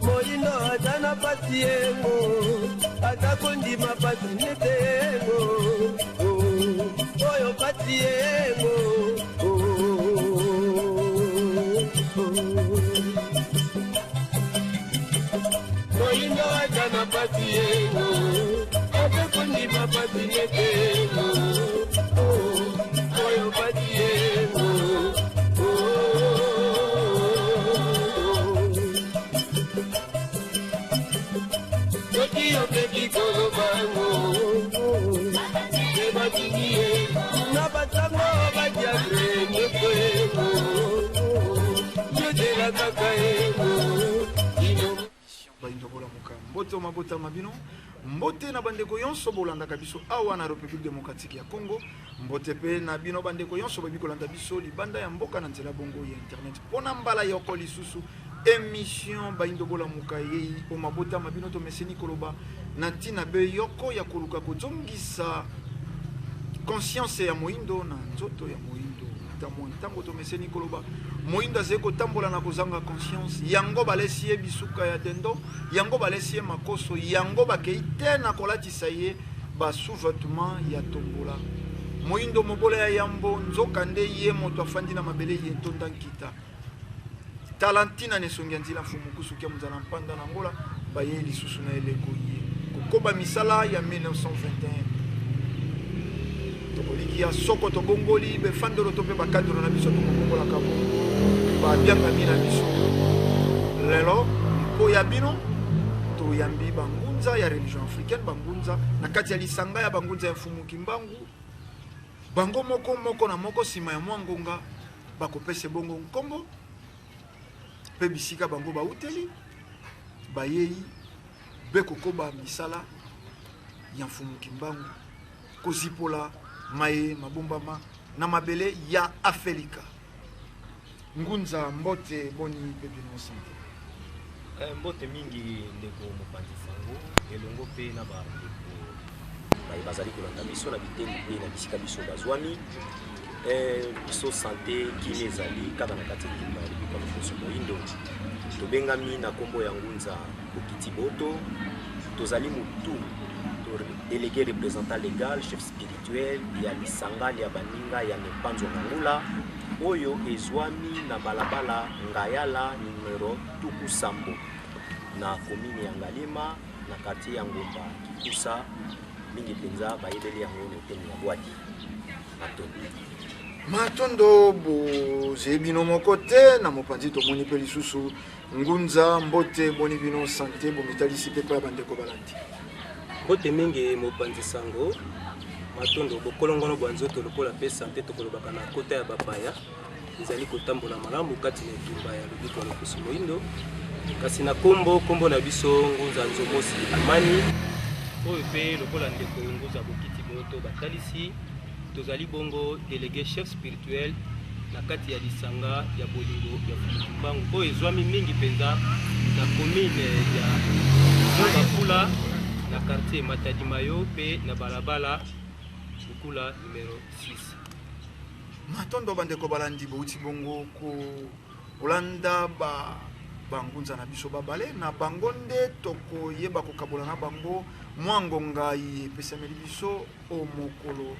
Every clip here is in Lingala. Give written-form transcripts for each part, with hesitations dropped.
Moyindo aza na pasi yengo, aza kondima pasi nete yengo, oyo pasi yengo. Moyindo aza na pasi yengo, aza kondima pasi nete yengo, oyo pasi yengo. Soki omeki koloba ngo, ebatiki ye na basango badiable nyonso yengo, yozela kaka yengo. Bayindo bolamuka, mbote o mabota ma bino, mbote na bandeko yonso bolandaka biso awa na Republique Democratique ya Congo, mbote pe na bino bandeko yonso boyebi kolanda biso libanda ya mboka na nzela bongo ya internet. Pona mbala yoko lisusu emission Bayindo bolamuka eyei o mabota ma bino, tomeseni koloba na ntina be yoko ya koluka kozongisa conscience ya moyindo na nzoto ya moyindo. Ata mwa ntango tomeseni koloba moyindo azali kotambola na kozanga conscience, yango balesi ye bisuka ya dendo, yango balesi ye makoso, yango bakei te na kolatisa ye ba sous-vêtements ya tombola. Moyindo mobola ya yambo, nzoka nde ye moto afandi na mabele ye ntonda nkita. Tala ntina na esongi ya nzila mfumu kusuki ya mozala mpanda na Angola bayei lisusu na eleko ye kokoba misala ya 1921. Tokolikia soko tobongoli befandelo to mpe bakadro na biso, tokobongolaka bongo babiangami na biso lelo mpo ya bino. Toyambi bangunza ya religion africaine, bangunza na kati ya lisanga ya bangunza ya mfumu Kimbangu, bango moko moko na moko nsima ya mwa ngonga bakopesa bongo nkombo mpe bisika bango bauteli, bayei be kokoba misala ya mfumu Kimbangu, kozipola maye mabombama na mabele ya Afelika. Ngunza, mbote, boni mpe bino sante? Mbote mingi ndeko mopanzi sango, elongo mpe na bandeko baye bazali kolanda biso na biteni mpe na bisika biso bazwami. Biso sante kini ezali kaka na kati ya etumba ya lobiko ya loposo moyindo. Tobengami na nkombo ya Ngunza Bokiti Boto. Tozali motu to délégué représentant légal, chef spirituel ya lisanga ya baninga ya Nempanzo Ngangula oyo ezwami na balabala Ngayala numero tuku sambo na commune ya Ngaliema na quartier ya Ngomba Kikusa, mingi mpenza bayebeli yango na eteni ya Bwadi. Matondo. Matondo, bozei bino moko te na mopanzi, tomoni mpe lisusu Ngunza. Mbote, boni bino sante, bomitalisi mpe ya bandeko balandi? Mbote mingi mopanzi sango, matondo. Bokolongono bwa nzoto lokola mpe sante, tokolobaka na kota ya bapaya, ezali kotambola malamu kati na etumba ya lobiko ya loposo moyindo. Kasi na kombo kombo na biso Ngunza Nzomosi Amani, oyo mpe lokola ndeko Ngunza Bokiti Boto batalisi, tozali bongo délégué chef spirituel na kati ya lisanga ya bolingo ya Mfumu Kimbangu oyo ezwami mingi mpenza na commune ya Mont-Ngafula na quartier Matadi Mayo mpe na balabala Lukula numero 6. Matondo bandeko balandi, bouti bongo kolanda ba bangunza na biso babale na bango nde tokoyeba kokabola na bango mwa ngonga epesameli biso o mokolo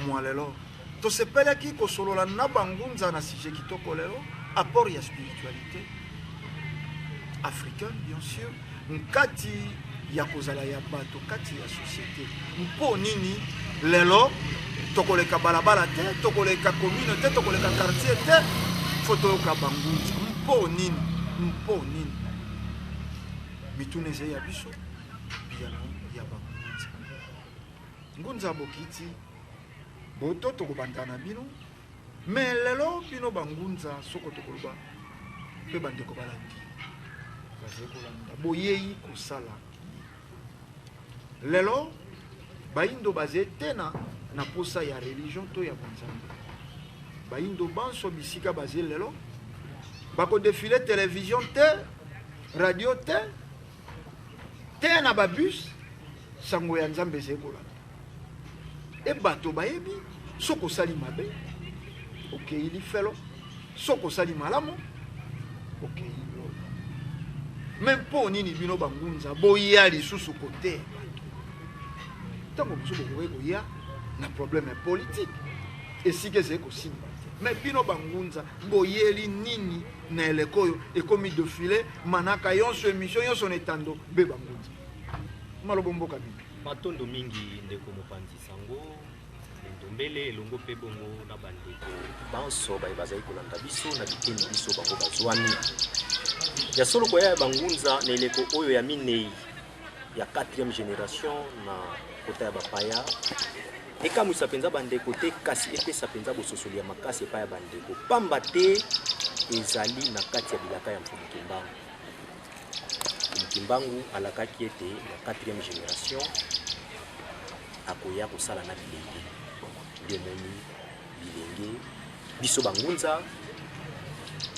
mwa lelo. Tosepelaki kosolola na bangunza na sujet kitoko lelo, apport ya spiritualité africaine bien sûr nkati ya kozala ya bato kati ya société. Mpo nini lelo tokoleka balabala te, tokoleka commune te, tokoleka quartier te, fo toyoka bangunza? Mpo nini? Mpo nini? Mituna ezali ya biso, biyano ya bangunza. Ngunza Bokiti Boto, tokobanda na bino. Me lelo bino bangunza, soko tokoloba mpe bandeko balandi bazali kolanda, boyei kosala lelo bayindo bazali te na posa ya religion to ya bonzambe. Bayindo banso bisika bazali lelo bakodefile television te, radio te, te na babus, sango ya Nzambe ezali kolanda. E bato bayebi soki osali mabe okei lifelo, soki osali malamu okei lola. Me mpo nini bino bangunza boya lisusu koteya bato? Ntango mosusu bokoki koya na problème ya politique, esika ezali kosimba te. Me bino bangunza boyeli nini na eleko oyo ekomi defile manaka yonso, emission yonso na etando be bangunza malobo mboka mingi? Matondo mingi ndeko mopanzi sango Ndombele, elongo mpe bongo na bandeko banso baye bazali kolanda biso na biteni biso bango bazwami. Ya solo, koya ya bangunza na eleko oyo ya minei ya 4e génération na kota ya bapaya ekamwisa mpenza bandeko te, kasi epesa mpenza bososoli ya makasi epai ya bandeko, pamba te ezali na kati ya bilaka ya Mfumu Kimbangu. Mfumu Kimbangu alakaki ete na 4e génération akoya kosala na bilenge. Nde omoni bilenge biso bangunza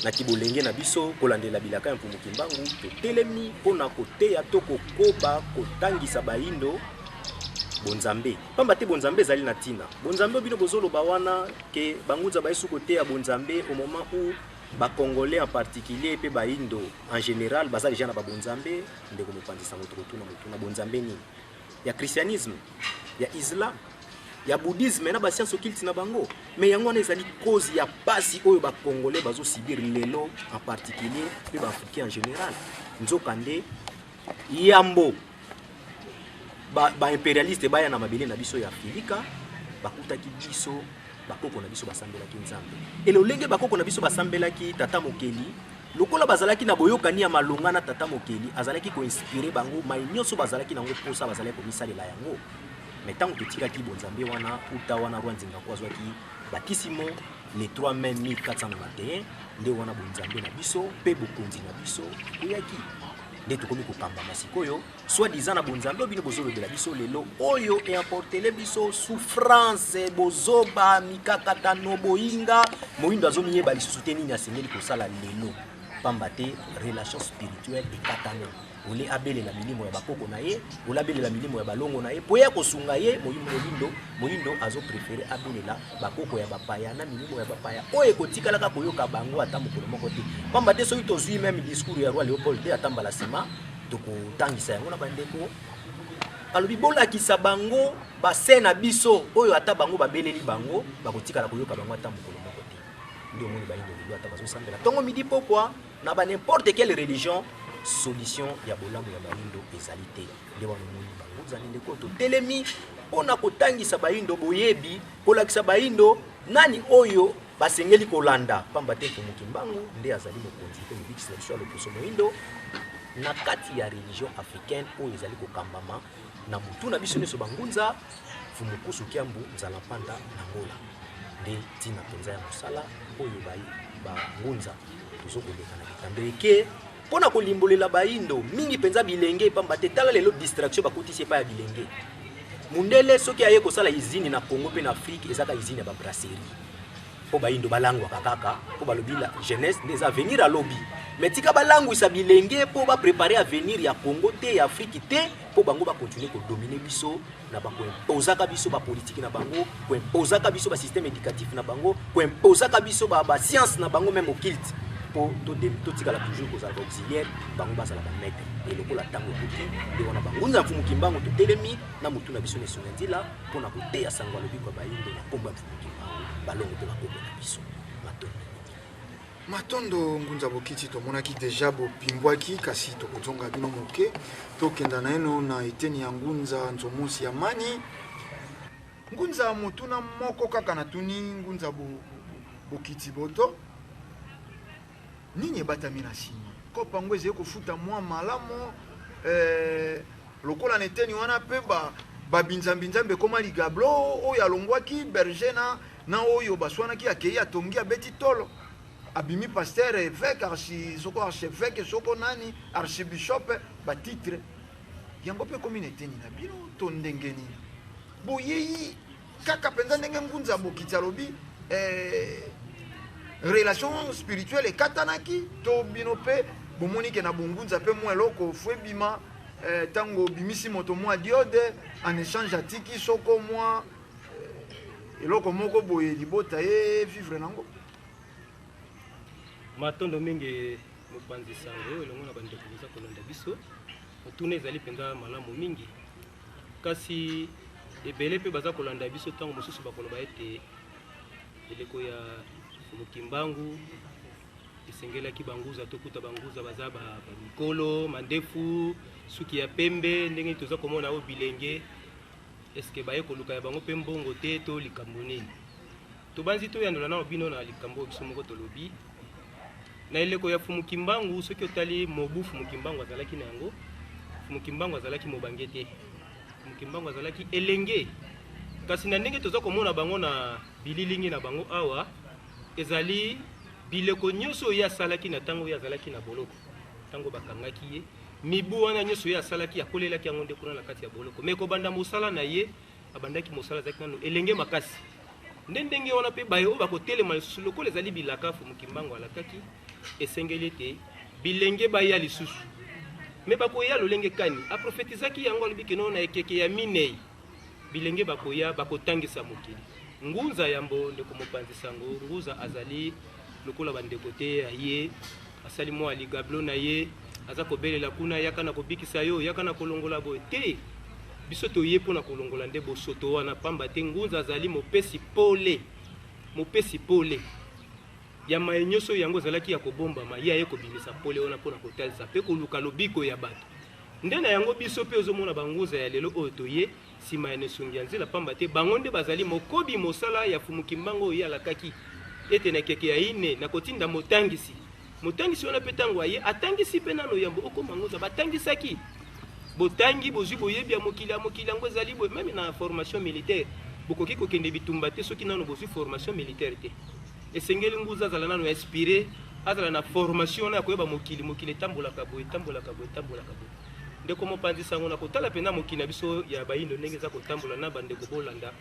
na kibolenge na biso kolandela bilaka ya Mfumu Kimbangu, totelemi mpo na koteya to kokoba kotangisa bayindo bonzambe, pamba te bonzambe ezali na ntina. Bonzambe oyo bino bozoloba wana ke bangunza bayesu koteya bonzambe au moment où bacongolais en particulier mpe bayindo en général baza deja na babonzambe. Ndeko mopanzi sango, tokotuna motuna: bonzambe nini? Ya christianisme, ya islam, ya bouddhisme na bascience occulte na bango? Mais yango wana ezali cause ya pasi oyo bacongolais bazosubir lelo en particulier mpe baafricain en général. Nzokande yambo baimpérialiste ba baya na mabele na biso ya Afrika, bakutaki biso bakoko na biso basambelaki Nzambe. E lolenge bakoko na biso basambelaki Tata Mokeli, lokola bazalaki na boyokani ya malonga na Tata Mokeli, azalaki koinspire bango mai nyonso bazalaki nango mposa, bazalaki komisalela yango. Mais ntango totikaki bonzambe wana, uta wana roi Nzingaku azwaki batisimo le 3 mai 1491, nde wana bonzambe na biso mpe bokonzi na biso ekoyaki. Nde tokomi kokambama sikoyo soi-disant na bonzambe oyo bino bozolobela biso lelo, oyo eemportele biso souffrance, bozoba, mikakatano, boyinga. Moyindo azomiyeba lisusu te nini asengeli kosala lelo, pamba te relation spirituelle ekatana. Ole abelela milimo ya bakoko na ye, ole abelela milimo ya balongo na ye po ya kosunga ye, moyindo azopréférer abelela bakoko ya bapaya na milimo ya bapaya oyo ekotikalaka koyoka bango ata mokolo moko te. Pamba te soki tozwi même discours ya roi Léopold te, ata mbala nsima tokotangisa yango na bandeko, alobi: bolakisa bango base na biso oyo ata bango babeleli bango, bakotikala koyoka bango ata mokolo moko te. Nde omoni bayindo lelo ata bazosambela ntongo, midi, pokwa na ba n'importe quelle religion, solution ya bolamu ya bayindo ezali te. Nde wana omoni bangunza ndeko totelemi mpona kotangisa bayindo boyebi, kolakisa bayindo nani oyo basengeli kolanda, pamba te Mfumu Kimbangu nde azali mokonzi mpe mobikisi na biso ya loposo moyindo na kati ya religion africaine oyo ezali kokambama na motu na biso nyonso bangunza, Mfumu Kusu Kiambu Nzala Mpanda na Ngola. Nde ntina mpenza ya mosala oyo bangunza tozokoleka na bitando eke mpo na kolimbolela bayindo, mingi mpenza bilenge, pamba te tala lelo distraction bakotisi epai ya bilenge. Mundele soki aye kosala usine na Congo mpe na Afrique, ezaka usine ya babrasserie mpo bayindo balangwaka kaka, mpo balobi la jeunesse nde eza avenir alobi. Mais tika balangwisa bilenge mpo baprépare avenir ya Congo te, ya Afrique te, mpo bango bakontinue kodomine biso na bakoimposaka biso bapolitike na bango, koimposaka biso basystème éducatif na bango, koimposaka biso bascience na bango, même occulte, mpo totikala toujours kozala baauxiliaire, bango bazala bamaître. E lokola ntango ekoki, nde wana bangunza Mfumu Kimbangu totelemi na motu na biso na esunga nzela mpona koteya sango ya lobiko ya bayindo na nkombo ya Mfumu Kimbangu, balongo mpe bakoko na biso. Matondo. Matondo ngunza Bokiti. Tomonaki deja bopimbwaki, kasi tokozonga bino moke. Tokenda na eno na eteni ya ngunza Nzomusi ya Mani. Ngunza, motuna moko kaka natuni ngunza Bokiti boto: nini ebatami na nsima kope yango ezali kofuta mwa malamu lokola na eteni wana mpe babinzambi-nzambe ekóma ligablo oyo alongwaki berger na oyo baswanaki, akei atongi, abeti tolo, abimi pasteur, évêque, archi, soko archevêque, soko nani, archibishop, batitre yango mpe ekomi na eteni na bino to ndenge nini? Boyei kaka mpenza ndenge ngunza Bokiti alobi, relation spirituelle ekatanaki, to bino mpe bomoni ke na bongunza mpe mwa eloko fo ebima, ntango obimisi moto mwa diode en échange atiki soko mwa Eloko moko boye libota e vivre nango. Matondo mingi mopanzi sango elongo na bandeko boza kolanda biso. Motuna ezali mpenza malamu mingi, kasi ebele mpe baza kolanda biso ntango mosusu bakoloba ete eleko ya Mfumu Kimbangu esengelaki banguza tokuta banguza baza ba mikolo mandefu suki ya pembe ndenge toza komona oyo bilenge eske baye koluka ya bango mpe mbongo te to likambo nini? Tobanzi toyandola nano bino na likambo oyo biso moko tolobi na eleko ya Mfumu Kimbangu. Soki otali mobu Mfumu Kimbangu azalaki na yango, Mfumu Kimbangu azalaki mobange te, Mfumu Kimbangu azalaki elenge. Kasi na ndenge toza komona bango na bililingi na bango awa, ezali bileko nyonso oyo ye asalaki na ntango oyo azalaki na boloko, ntango bakangaki ye, mibu wana nyonso ye asalaki, akolelaki yango nde kuna na kati ya boloko. Me kobanda mosala na ye, abandaki mosala azalaki nano elenge makasi. Nde ndenge wana mpe baye oyo bakotelema lisusu lokola ezali bilaka Mfumu Kimbangu alakaki, esengeli ete bilenge baya lisusu. Me bakoya lolenge kani? Aprofetizaki yango, alobi keno na ekeke ya minei bilenge bakoya bakotangisa mokili. Ngunza yambo, ndeko mopanzi sango, Ngunza azali lokola bandeko te ya ye, asali mwa ligablo na ye, aza kobelela kuna, yaka na kobikisa yo, yaka na kolongola boye te. Biso toye mpo na kolongola nde bosoto wana, pamba te Ngunza azali mopesi pole, mopesi pole ya maye nyonso yango ezalaki ya kobombama. Ye aye kobimisa pole wana mpo na kotalisa mpe koluka lobiko ya bato. Nde na yango biso mpe ozomona bangunza ya lelo oyo toye nsima ya nesongi ya nzela, pamba te bango nde bazali mokobi mosala ya Mfumu Kimbangu oyo ye alakaki ete na ekeke ya ine nakotinda motangisi. Motangisi wana mpe ntango aye atangisi mpe nano yambo okoma ngunza, batangisaki botangi, bozwi boyebi ya mokili, ya mokili yango ezali boye. Meme na formation militaire bokoki kokende bitumba te soki nano bozwi formation militaire te. Esengeli nguza azala nano inspiré, azala na formation wana ya koyeba mokili, mokili etambolaka boye, etambolaka boye, etambolaka boye. Ndeko mopanzi sango, na kotala mpenza mokili na biso ya bayindo ndenge eza kotambola, na bandeko bolanda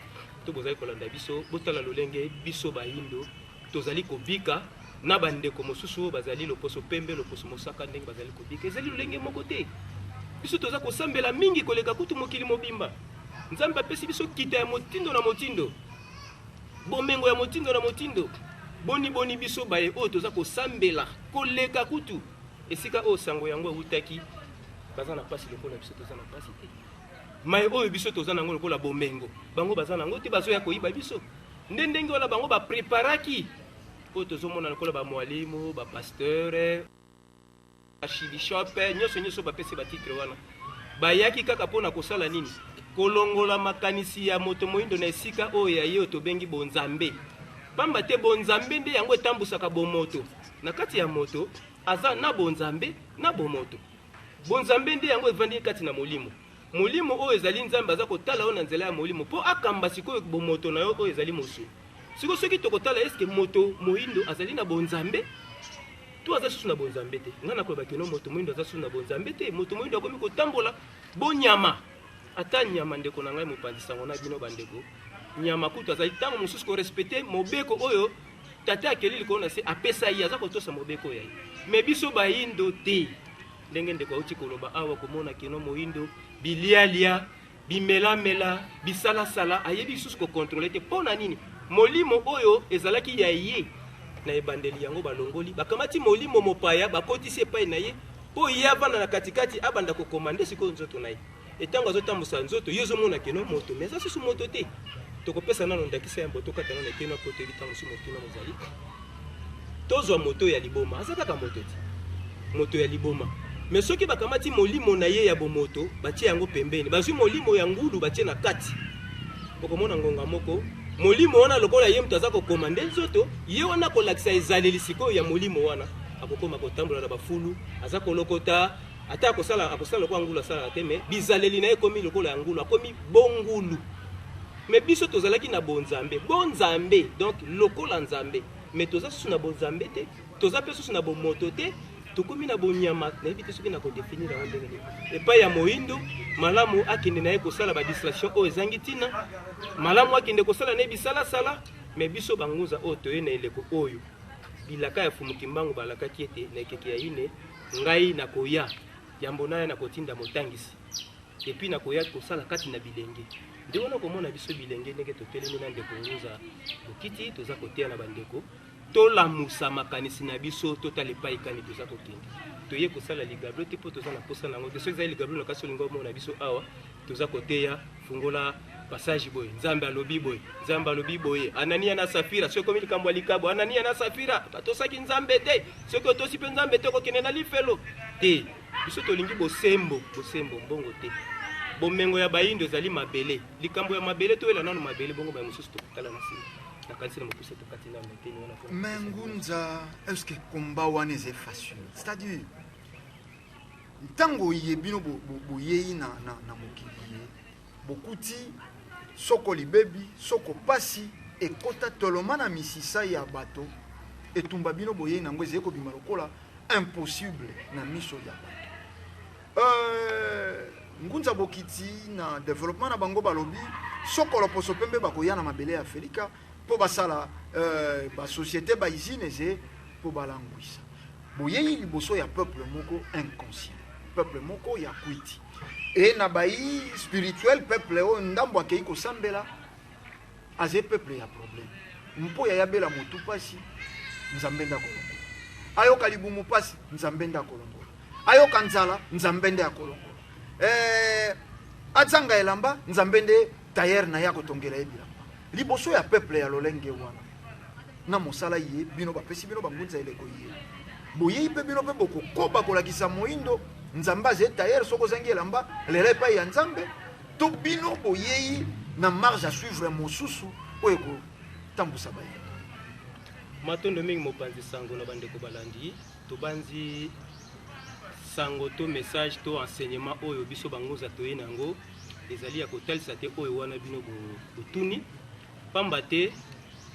to bozali kolanda biso, botala lolenge biso bayindo tozali kobika na bandeko mosusu oyo bazali loposo pembe, loposo mosaka, ndenge bazali kobika ezali lolenge moko te. Biso toza kosambela mingi koleka kutu mokili mobimba. Nzambe apesi biso kita ya motindo na motindo, bomengo ya motindo na motindo. Boni boni biso baye oyo toza kosambela koleka kutu esika oyo sango yango eutaki, baza na mpasi lokola biso toza na mpasi te. Mai oyo biso toza nango lokola bomengo, bango baza nango te, bazoya koyiba biso. Nde ndenge wana bango bapreparaki oyo tozomona lokola bamwalimu, bapasteur, archibishop, nyonso nyonso bapesi batitre wana, bayaki kaka mpona kosala nini? Kolongola makanisi ya moto moindo na esika oyo ya ye oyo tobengi bonzambe. Pamba te bonzambe nde yango etambusaka bomoto. Na kati ya moto aza na bonzambe na bomoto. Bonzambe nde yango evandi kati na molimo. Molimo oyo ezali Nzambe aza kotala yo na nzela ya molimo mpo akamba sikoyo bomoto na yo oyo ezali mosuni. Sikoyo soki tokotala, eske moto moindo azali na bonzambe to aza susu na bonzambe te? Ngai nakoloba keno moto moindo aza susu na bonzambe te. Moto moindo akomi kotambola bonyama, ata nyama. Ndeko na ngai mopanzi sango na bino bandeko, nyama kutu azali ntango mosusu korespecte mobeko oyo tata akeli likolo na se apesa ye, aza kotosa mobeko ya ye. Me biso bayindo te, ndenge ndeko auti koloba awa, komona keno moyindo bilialia, bimelamela, bisalasala, ayebi lisusu kokontrole te. Mpo na nini? Molimo oyo ezalaki ya ye na ebandeli yango balongoli, bakamati molimo mopaya bakotisi epai na ye mpo ye avanda na katikati, abanda kokomande sikoyo nzoto na ye. Etango azotambusa nzoto, ye ozomona keno moto, me aza susu moto te. Tokopesa nano ndakisa ya mbo, tokata nano eteno mpo toyebi ntango mosusu motuna mozali. Tozwa moto ya liboma, aza kaka moto te, moto ya liboma. Me soki bakamati molimo na ye ya bomoto batie yango pembeni, bazwi molimo ya ngulu batie na kati, okomona ngonga moko molimo wana lokola ye moto aza kokoma nde nzoto, ye wana akolakisa ezaleli sikoyo ya molimo wana, akokoma kotambola na bafulu, aza kolokota, ata akosala akosala lokola ngulu asalaka te, me bizaleli na ye ekomi lokola ya ngulu, akomi bongulu. Me biso tozalaki na bonzambe, bonzambe donc lokola Nzambe, me toza susu na bonzambe te, toza mpe susu na bomoto te, tokomi na bonyama. Nayebi te soki nakodefinir yango ndenge nini. Epai ya moyindo, malamu akende na ye kosala badistraction oyo ezangi ntina, malamu akende kosala na ye bisalasala. Me biso bangunza oyo toye na eleko oyo, bilaka ya Fumu Kimbangu balakaki ete na ekeke ya ine ngai nakoya, yambo naya nakotinda motangisi. Et puis nakoya kosala kati na bilenge. Nde wana okomona biso bilenge ndenge totelemi na ndeko Ngunza Bokiti, toza koteya na bandeko tolamusa makanisi na biso, totala epai kani toza kokende. Toye kosala ligablo te mpo toza na posa na yango te. Soki ezali ligablo na kasi olingi omona biso awa toza koteya, fungola passage boye, Nzambe alobi boye, Nzambe alobi boye, Anania na Safira. Soki ekomi likambo ya likabo, Anania na Safira batosaki Nzambe te. Soki otosi mpe Nzambe te, okokende na lifelo te. Biso tolingi bosembo, bosembo, mbongo te. Bomengo ya bayindo ezali mabele. Likambo ya mabele, toyela nano mabele, bongo baye mosusu tokotala na nsima. Nakanisi na mokuse tokati nano eteni wana mpona Mais kopesa bino. Ngunza, est-ce que combat wana eza facile? C'est-à-dire ntango oye bino boyei na mokili ye, bokuti soko libebi, soko pasi ekota toloma na misisa ya bato, etumba bino boyei nango ezali kobima lokola impossible na miso ya bato. Ngunza Bokiti na développement na bango balobi soko loposo pembe bakoya na mabele ya Afrika mpo basala ba société, ba usine eze mpo balangwisa. Boyei liboso ya peuple moko inconscient, peuple moko ya kwiti e na bayi spirituel, peuple oyo ndambo akei kosambela aze peuple ya problème. Mpo ya yabela motu pasi, Nzambe nde akolongola. Ayoka libumu pasi, Nzambe nde akolongola. Ayoka nzala, Nzambe nde akolongola. Azanga elamba, Nzambe nde tailleur na ye akotongela ye bilamba. Liboso ya peuple ya lolenge wana na mosala ye bino bapesi bino bangunza eleko ye boyei mpe bino mpe bokokoba kolakisa moindo Nzambe aze tailleur, soki ozangi elamba lela epai ya Nzambe. To bino boyei na marge à suivre mosusu oyo ekotambusa baye. Matondo mingi mopanzi sango na bandeko balandi. Tobanzi sango to message to enseignement oyo biso bangunza toye na yango ezali ya kotalisa te oyo wana bino botuni. Pamba te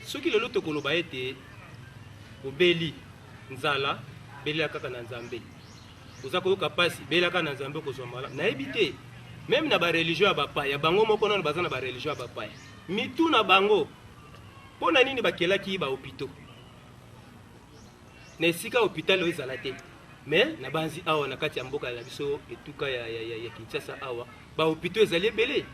soki lelo tokoloba ete obeli nzala, belela kaka na Nzambe. Oza koyoka pasi, belela kaka na Nzambe, okozwa malamu. Nayebi te, même na ba religion ya bapaya, bango moko nano baza na ba religion ya bapaya. Mitu na bango, mpo na nini bakelaki ba hôpitaux? Na esika hôpital oyo ezala te. Mais na banzi awa na kati ya mboka na biso etuka ya Kinshasa awa, ba hôpitaux ezali ebele.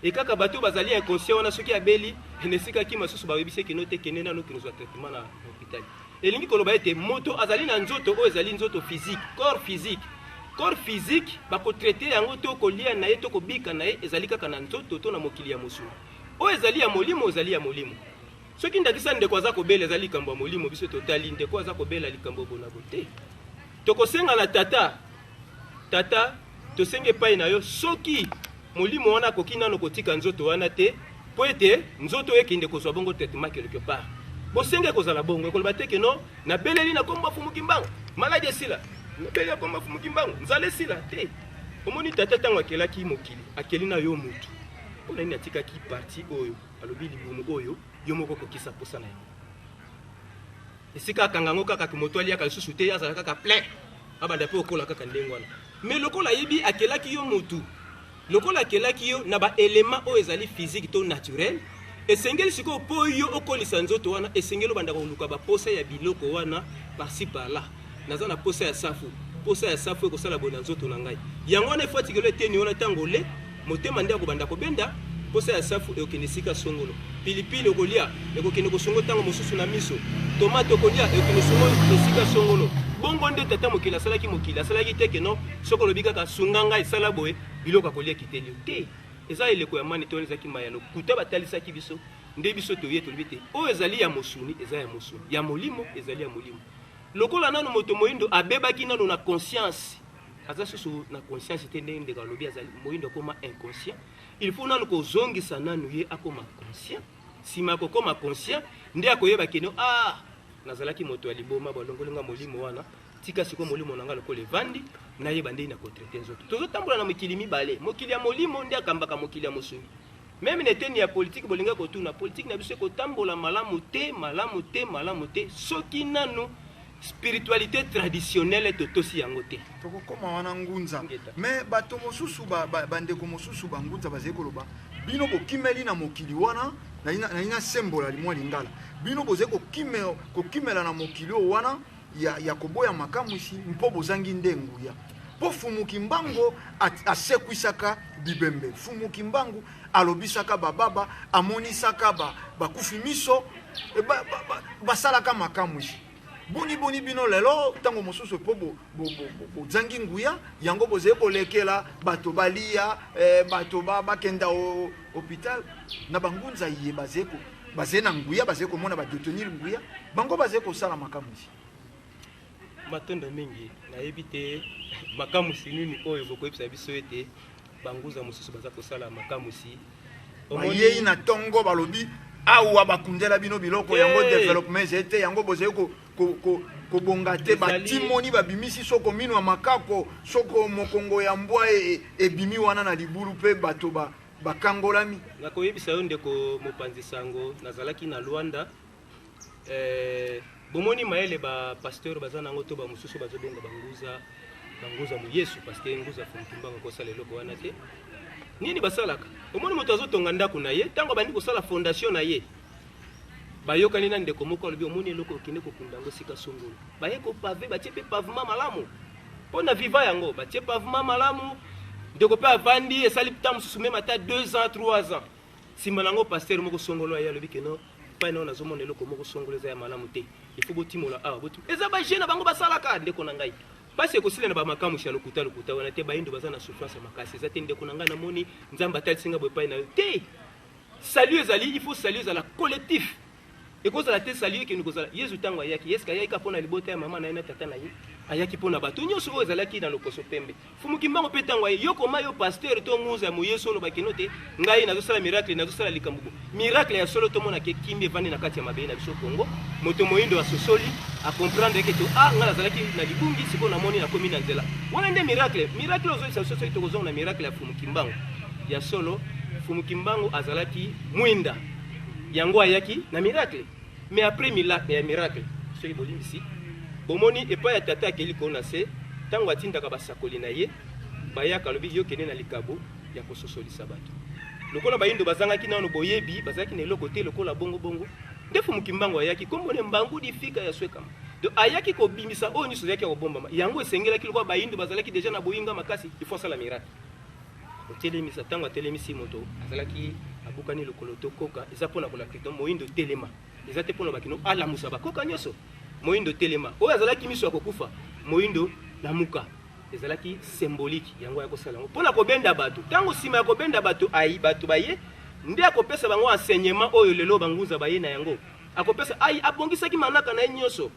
E kaka bato bazali inconscient wana soki abeli, na esika kima susu bayebisi eke no te, kende nano okende kozwa traitement na hôpital. Elingi koloba ete moto azali na nzoto oyo ezali nzoto physique, corps physique. Corps physique bakotraite yango to kolia na ye to kobika na ye ezali kaka na nzoto to na mokili ya mosuni. Oyo ezali ya molimo, ezali ya molimo. Soki ndakisa ndeko aza kobela ezali likambo ya molimo, biso totali ndeko aza kobela likambo bonabo te. Tokosenga na tata, tata tosenge epai na yo soki molimo wana akoki nano kotika nzoto wana te, po ete nzoto oyo ekende kozwa bongo traitement quelque part. Bosenge kozala bongo, ekoloba te ke non, nabeleli na kombo Fumu Kimbangu, maladi esila, nabeleli na kombo Fumu Kimbangu, nzala esila te. Omoni tata ntango akelaki mokili, akeli na yo mutu. Mpo na nini atikaki partie oyo, alobi libumu oyo, yo moko kokisa posa na yango. Esika akanga yango kaka ke moto aliaka lisusu te, azala kaka plein, abanda pe okola kaka ndenge wana. Mais lokola ayebi akelaki yo mutu, lokola akelaki yo na ba éléments oyo ezali physique to naturel, esengeli sikoyo po yo okolisa nzoto wana, esengeli obanda koluka ba posa ya biloko wana par-ci par-là. Naza na posa ya safu, posa ya safu ekosala boye na nzoto na ngai. Yango wana efo atikelo eteni wana ntango ole, motema nde akobanda kobenda, posa ya safu ekokende esika songolo. Pilipili okolia ekokende kosongo ntango mosusu na miso. Tomate okolia ekokende songo esika songolo. Bongo nde tata mokili asalaki mokili, asalaki te ke non, soki olobi kaka sunga ngai sala boye, biloko akolia ekiteli yo te. Eza eleko ya mani to wana ezalaki maya lokuta batalisaki biso, nde biso toye tolobi te oyo ezali ya mosuni eza ya mosuni, ya molimo ezali ya molimo. Lokola nano moto moyindo abebaki nano na conscience, aza susu na conscience te, ndenge ndeko alobi azali moyindo akoma inconscient. Il faut nano kozongisa nano ye akoma conscient. Sima akokoma conscient nde akoyeba ke no, ah, nazalaki moto ya liboma, balongoli nga molimo wana, tika sikoyo molimo na nga lokola evandi, nayeba ndenge na kotraite nzoto. Tozotambola na mokili mibale, mokili ya molimo nde akambaka mokili ya mosuni. Meme na eteni ya politique, bolinga kotuna politique na biso ekotambola malamu te, malamu te, malamu te, soki nanu spiritualité traditionnelle totosi yango te. Tokokoma wana ngunza. Ngeta. Mais bato mosusu, bandeko mosusu ba ngunza bazali koloba bino bokimeli na mokili wana, na sembola mwa lingala. Bino bozali kokimela na mokili oyo wana ya koboya makamwisi mpo bozangi nde nguya. Mpo Fumu Kimbangu asekwisaka bibembe, Fumu Kimbangu alobisaka bababa, amonisaka bakufi miso, e, basalaka makamwisi. Boni boni bino lelo ntango mosusu mpo bozangi nguya yango bozali kolekela bato balia, eh, bato bakenda hôpital na bangunza ye bazali na nguya, bazali komona badetenir nguya bango bazali kosala makamwisi. Matondo mingi. Nayebi te makamwisi nini oyo bokoyebisa biso ete banguza mosusu baza kosala makamwisi. Bayei na ntongo balobi awa bakundela bino biloko yango, development ezali te, yango bozali kobonga te. Batimoni babimisi soko mino ya makako, soko mokongo ya mbwa ebimi wana na libulu, mpe bato bakangolami. Nakoyebisa yo ndeko mopanzi sango, nazalaki na Luanda. Bomoni mayele ba pasteur baza nango to bamosusu bazobenga banguza, banguza moyesu, parce que nguza Fumu Kimbangu akosala eloko wana te. Nini basalaka? Omoni moto azotonga ndako na ye, ntango abandi kosala fondation na ye, bayokani na ndeko moko, alobi omoni eloko okende kokunda yango esika songolo, baye kopaver, batie mpe pavement malamu mpo na viva yango, batie pavement malamu, ndeko mpe avandi, esali ntango mosusu même ata 2 ans, 3 ans. Nsima nango pasteur moko songolo aye, alobi keno pai nao nazomona eloko moko songolo eza ya malamu te, il faut botimola awa, botimola. Eza baje na bango basalaka. Ndeko na ngai, mpasi ekosila na bamakamwisi ya lokuta lokuta wana te. Bayindo baza na souffrance ya makasi. Eza te ndeko na ngai, namoni Nzambe atalisi ngai boye epai na yo te. Salut ezali, il faut salut ezala collectif. Ekozala te salut ekende kozala Yesu ntango ayaki, eske ayaki kaka mpo na libota ya mama na ye na tata na ye? Ayaki mpo na bato nyonso oyo ezalaki na loposo pembe. Fumu Kimbangu mpe ntango aye, yo koma yo pasteur to ngunza ya moyesu oloba keno te ngai nazosala miracle, nazosala likambo bo miracle ya solo, tomona ke kimia evandi na kati ya mabele na biso Congo. Moto moyindo asosoli, acomprendre ke to ah, ngai nazalaki na libungi, sikoyo namoni nakomi na nzela wana. Nde miracle, miracle ozoyisa biso. Soki tokozonga na miracle ya Fumu Kimbangu ya solo, Fumu Kimbangu azalaki mwinda, yango ayaki na miracle. Mais après miracle ya miracle, soki bolimbisi, bomoni epai ya tata akeli likolo na se, ntango atindaka basakoli na ye bayaka, alobi yo kende na likabo ya kososolisa bato. Lokola bayindo bazangaki nano boyebi, bazalaki na eloko te lokola bongo bongo, nde Fumu Kimbangu ayaki, kombo ne Mbangu difika ya swekama. Donc ayaki kobimisa oyo nyonso ezalaki ya kobombama. Yango esengelaki, lokola bayindo bazalaki deja na boyinga makasi, il faut asala miracle kotelemisa. Ntango atelemisi moto azalaki abukani lokolo to koka, eza mpona kolakisa moyindo telema. Eza te mpona bakino alamusa bakoka nyonso. Moyindo telema, oyo azalaki miso ya kokufa, moyindo lamuka. Ezalaki symbolique. Yango ya kosala yango mpona kobenda bato. Ntango nsima ya kobenda bato, ai bato baye, nde akopesa bango enseignement oyo lelo bangunza baye na yango. Akopesa ai abongisaki manaka na ye nyonso.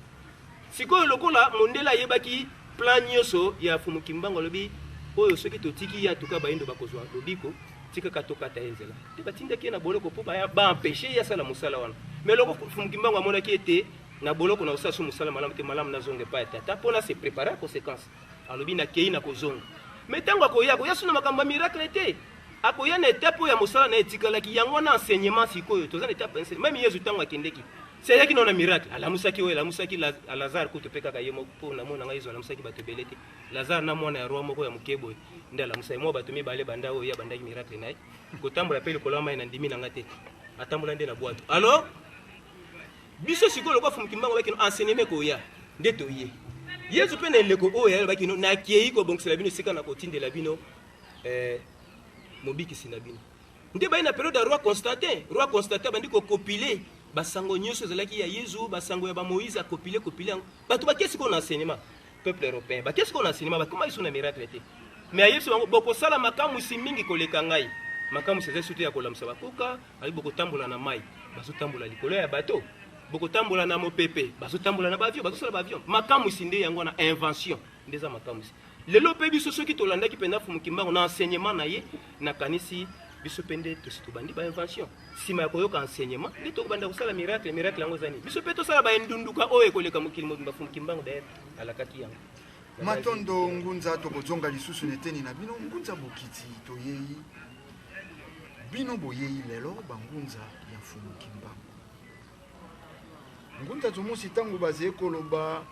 Sikoyo lokola mondele ayebaki plan nyonso ya Fumu Kimbangu, alobi oyo soki totiki ye atuka bayindo bakozwa lobiko, tikaka tokata ye nzela te. Batindaki ye na boloko mpo baempêcher ye asala mosala wana. Mais loko Fumu Kimbangu amonaki ete na boloko na kosala so mosala malamu te, malamu nazonga epai ya tata mpo na se préparer conséquence. Alobi nakei na kozonga. Mais ntango akoya, akoya so na makambo ya miracle te, akoya na etape oyo ya mosala na ye etikalaki. Yango wana enseignement. Sikoyo toza na etape enseignement. Même Yesu ntango akendeki, si ayaki nao na miracle, alamusaki oyo alamusaki Lazare kutu mpe kaka ye moko, mpo namona ngai Yesu alamusaki bato ebele te. Lazare na mwana ya roi moko ya moke boye nde alamusaki, mwa bato mibale. Banda oyo ye abandaki miracle na ye kotambola mpe likolo ya mai, na ndimi na nga te, atambola nde na bwato. Alors biso sikoyo lokola Fumu Kimbangu bakino enseignement ekoya, nde toye. Yesu mpe na eleko oyo ayalobaki no nakei kobongisela bino esika, na kotindela bino mobikisi na bino. Nde baye na periode ya roi Constantin. Roi Constantin abandi kocompiler basango nyonso ezalaki ya Yezu, basango ya baMoïse, acompiler compiler yango. Bato bakei sikoyo na enseignement. Peuple européen bakei sikoyo na enseignement, bakoma lisusu na miracle te. Mais ayebisi bango bokosala makamwisi mingi koleka ngai. Makamwisi eza surtout ya kolamusa bakoka. Ayi bokotambola na mai, bazotambola likolo ya bato. Bokotambola na mopepe, bazotambola na baavion, bazosala baavion. Makamwisi nde yango wana, invention nde eza makamwisi. Lelo mpe biso soki tolandaki mpenza Fumu Kimbangu na enseignement na ye, nakanisi biso mpe nde tosi tobandi bainvention. Nsima ya koyoka enseignement nde tokobanda kosala miracle. Miracle yango eza nini? Biso mpe tosala baendunduka oyo ekoleka mokili mobimba. Fumu Kimbangu daye alakaki yango. Matondo ngunza. Tokozonga lisusu na eteni na bino ngunza Bokiti. Toyei bino boyei lelo bangunza ya Mfumu Kimbangu. Ngunza Tomosi, ntango bazali koloba,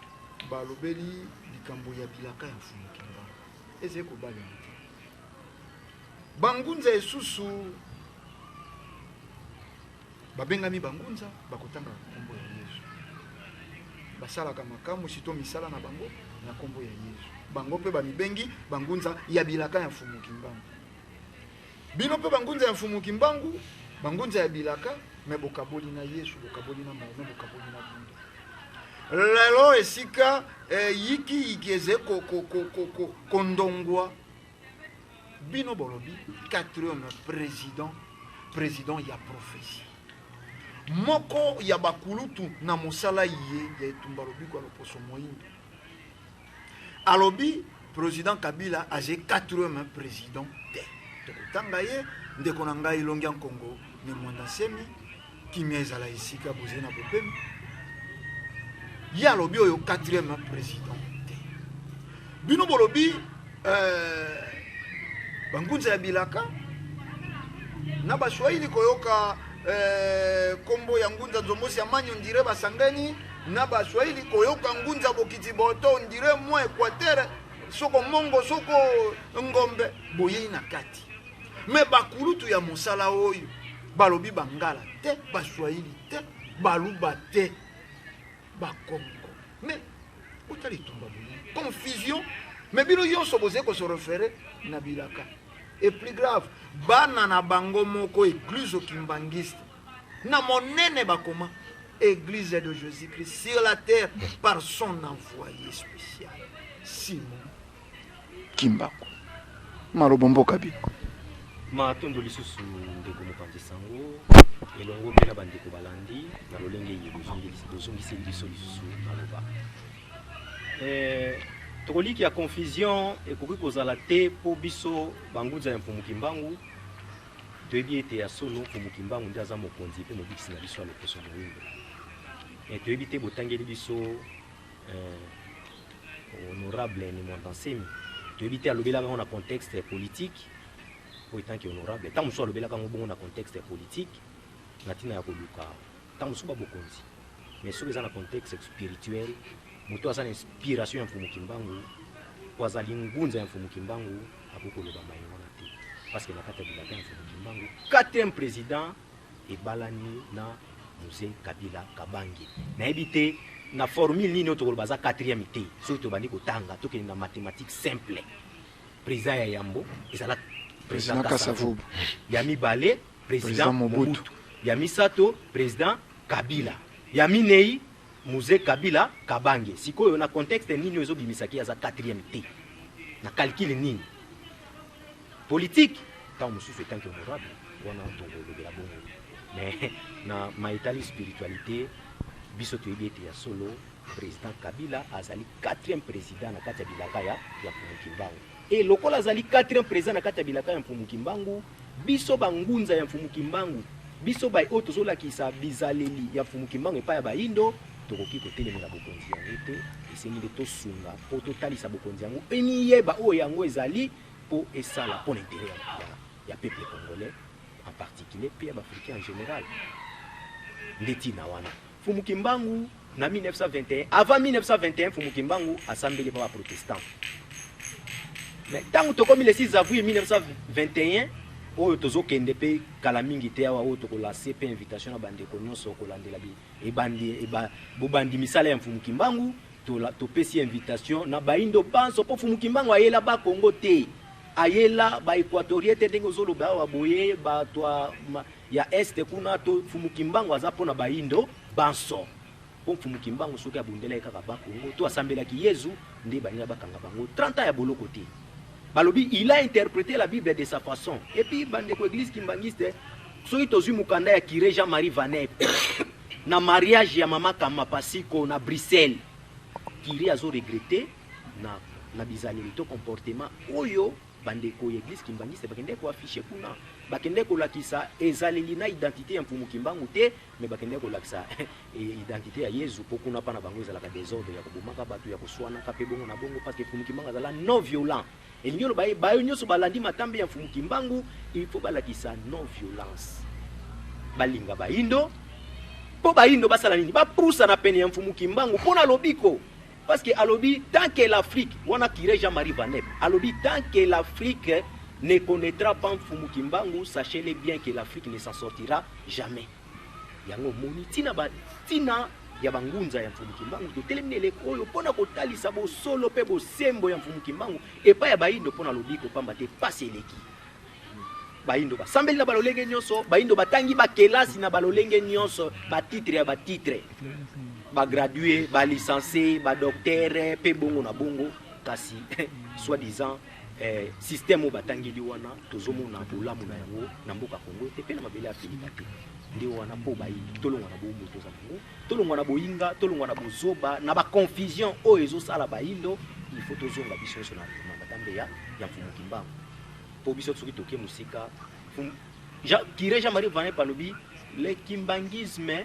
balobeli likambo ya bilaka ya Mfumu Kimbangu ezali kobalema te. Bangunza esusu babengami bangunza bakotanga nkombo ya Yesu. Basalaka makamwisi to misala na bango na nkombo ya Yesu. Bango mpe bamibengi bangunza ya bilaka ya Mfumu Kimbangu. Bino mpe bangunza ya Mfumu Kimbangu, bangunza ya bilaka, me bokaboli na Yesu, bokaboli na Mahomet, bokaboli na Bunda. Lelo esika eh, yiki yiki eze kondongwa ko, ko, ko, bino bolobi quatrième président, président ya prophétie. Moko ya bakulutu na mosala ye ya etumba lobiko ya loposo moindo alobi président Kabila aze quatrième président te. Tokotanga ye ndeko na ngai Elongi ya Nkongo ne Mwanda Nsemi, kimia ezala esika bozali na bopemi. Ye alobi oyo quatrième président te. Bino bolobi bangunza ya bilaka na baswahili koyoka kombo ya ngunza nzombosi ya mani ondire basangani na baswahili koyoka ngunza bokiti boto ondire mwa Équateur soko mongo soko ngombe boyei na kati. Me bakulutu ya mosala oyo balobi bangala te, baswahili te, baluba te, bakongo. Me otala etumba boye confusion. Me bino nyonso bozali kose référer na bilaka. Et plus grave, bana na bango moko église kimbangiste na monene bakoma église de Jésus-Christ sur la terre par son envoyé spécial Simon Kimbangu. Malobo mboka bino. Matondo lisusu ndeko mopanzi sango elongo mpe na bandeko balandi na lolenge ye bozongiseli biso lisusu maloba. Tokoliki ya confusion ekoki kozala te mpo biso bangunza ya Mfumu Kimbangu toyebi ete ya solo Mfumu Kimbangu nde aza mokonzi mpe mobikisi na biso ya loposo moyindo. Toyebi te botangeli biso honorable Ne Mwanda Nsemi, toyebi te alobelaka yango na contexte politique po etant que honorable ntango mosusu alobelaka yango bongo na contexte politique na ntina ya koluka ntango mosusu babokonzi. Mais soki eza na contexte spirituel, moto aza na inspiration ya Mfumu Kimbangu po azali ngunza ya Mfumu Kimbangu akoki koloba maye wana te, parce que na kati ya bilaka ya Mfumu Kimbangu quatrième président ebalani na Mzee Kabila Kabange. Nayebi te na formule nini oyo tokoloba aza quatrième te. Soki tobandi kotanga tokende na mathématique simple, président ya yambo ezala président Kasavubu, ya mibale président Mobutu, ya misato président Kabila, ya minei Mzee Kabila Kabange. Sikoyo na contexte nini oyo ezobimisaki aza quatrième te? Na calcul nini politique? Ntango mosusu etanki honorable wana tokolobela bongo, mais na maetali spiritualité biso toyebi ete ya solo président Kabila azali quatrième président na kati ya bilaka ya Mfumu Kimbangu. E lokola azali quatrième président na kati ya bilaka ya Mfumu Kimbangu, biso bangunza ya Mfumu Kimbangu, biso bai oyo tozolakisa bizaleli ya Mfumu Kimbangu epai ya bayindo, tokoki kotelemela bokonzi yango te. Esengi nde tosunga mpo totalisa bokonzi yango emiyeba oyo yango ezali mpo esala mpo na intérêt ya peuple congolais en particulier mpe ya baafricain en général. Nde ntina wana Mfumu Kimbangu na 1921, avant 1921 Mfumu Kimbangu asambeli mpa baprotestant. Mais ntango tokomi le 6 avril 1921 oyo tozokende mpe kala mingi te awa oyo tokolase mpe invitation na bandeko nyonso kolandela bobandi misala ya Mfumu Kimbangu, topesi invitation na bayindo banso mpo Mfumu Kimbangu ayela bakongo te, ayela baéquatorien te ndenge ozoloba awa boye bato ya este kuna. To Mfumu Kimbangu aza mpona bayindo banso, mpo Mfumu Kimbangu soki abundelaki kaka bakongo to asambelaki Yezu nde balinga bakanga bango 30 ans ya boloko te. Balobi il a interprété la Bible de sa façon. Et puis bandeko église kimbangiste, soki tozwi mokanda ya curé Jean-Marie Vanep na mariage ya mama Kama Pasiko na Bruxelles, curé azo regretter na bizaleli to comportement oyo bandeko ya église kimbangiste bakende koafficher kuna, bakende kolakisa ezaleli na identité ya Mfumu Kimbangu te, mais bakende kolakisa identité ya Yezu, mpo kuna mpa na bango ezalaka désordre ya kobomaka bato, ya koswanaka mpe bongo na bongo, parce que Mfumu Kimbangu azala non violent. Elingi oloba ye bayo nyonso balandi matambe ya Mfumu Kimbangu, il faut balakisa non violence, balinga bayindo mpo bayindo basala nini, bapusa na pene ya Mfumu Kimbangu mpo na lobiko. Parce que alobi tant que l'Afrique wana, curé Jean-Marie Vanep alobi tant que l'Afrique ne connaîtra pas Mfumu Kimbangu, sachez-le bien que l'Afrique ne s'en sortira jamais. Yango moni ntina ba ntina ya bangunza ya Mfumu Kimbangu. Totelemi na eleko oyo mpo na kotalisa bosolo mpe bosembo ya Mfumu Kimbangu epai ya bayindo mpo na lobiko, pamba te pasi eleki. Bayindo basambeli na balolenge nyonso, bayindo batangi bakelasi na balolenge nyonso, batitre ya batitre, bagradue, balicencie, badoctere mpe bongo na bongo, kasi soi-disant système oyo batangeli wana tozomona bolamu na yango na mboka Congo te mpe na mabele ya Afrika te. Nde wana mpo bayindo tolongwa na bowumbu toza nango, tolongwa na boyinga, tolongwa na bozoba, na baconfusion oyo ezosala bayindo. Il faut tozonga biso nyonso na matambe ya Mfumu Kimbangu, mpo biso soki toke mosika. Curé Jean-Marie Vianney balobi le kimbanguisme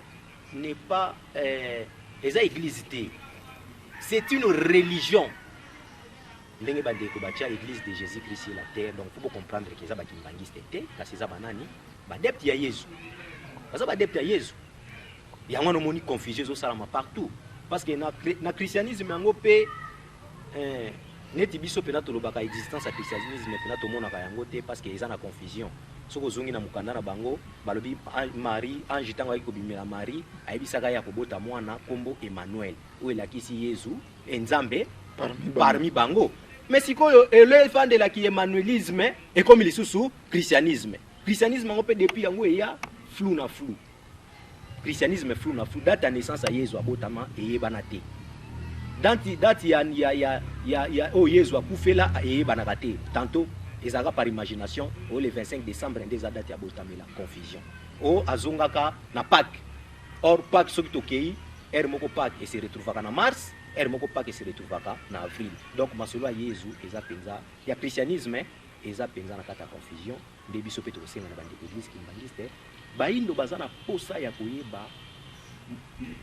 n'est pas eza église te, c'est une religion. Ndenge bandeko batia église de Jésus-Christ sur la terre, donc faut comprendre que eza bakimbangiste te, kasi eza banani, badepte ya Yesu, baza badepte ya Yesu. Yango wana omoni confusion ezosalama partout, parce que na christianisme yango mpe neti biso mpena tolobaka existence ya christianisme mpena tomonaka yango te, parce que eza na confusion. Soki ozongi na mokanda na bango, balobi Marie, ange ntango ayaki kobimela Marie, ayebisaka ye akobota mwana nkombo Emmanuel, oyo elakisi Yesu e Nzambe parmi bango. Mais sikoyo elo efandelaki emmanuelisme ekomi lisusu christianisme. Christianisme yango mpe depuis yango eya flou na flou. Christianisme flou na flou. Date ya naissance ya Yesu abotama eyebana te, date ya oyo Yesu akufela eyebanaka te. Tantôt ezalaka par imagination, oyo le 25 décembre nde eza date ya botamela, confusion. Oyo azongaka na Pâques, or Pâques soki tokei heure moko Pâques ese retrouvaka na mars, heure moko Pâques ese retrouvaka na avril. Donc masolo ya Yesu eza mpenza ya christianisme eza mpenza na kati ya confusion. Nde biso mpe tokosenga na bandeko église kimbangiste, bayindo baza na posa ya koyeba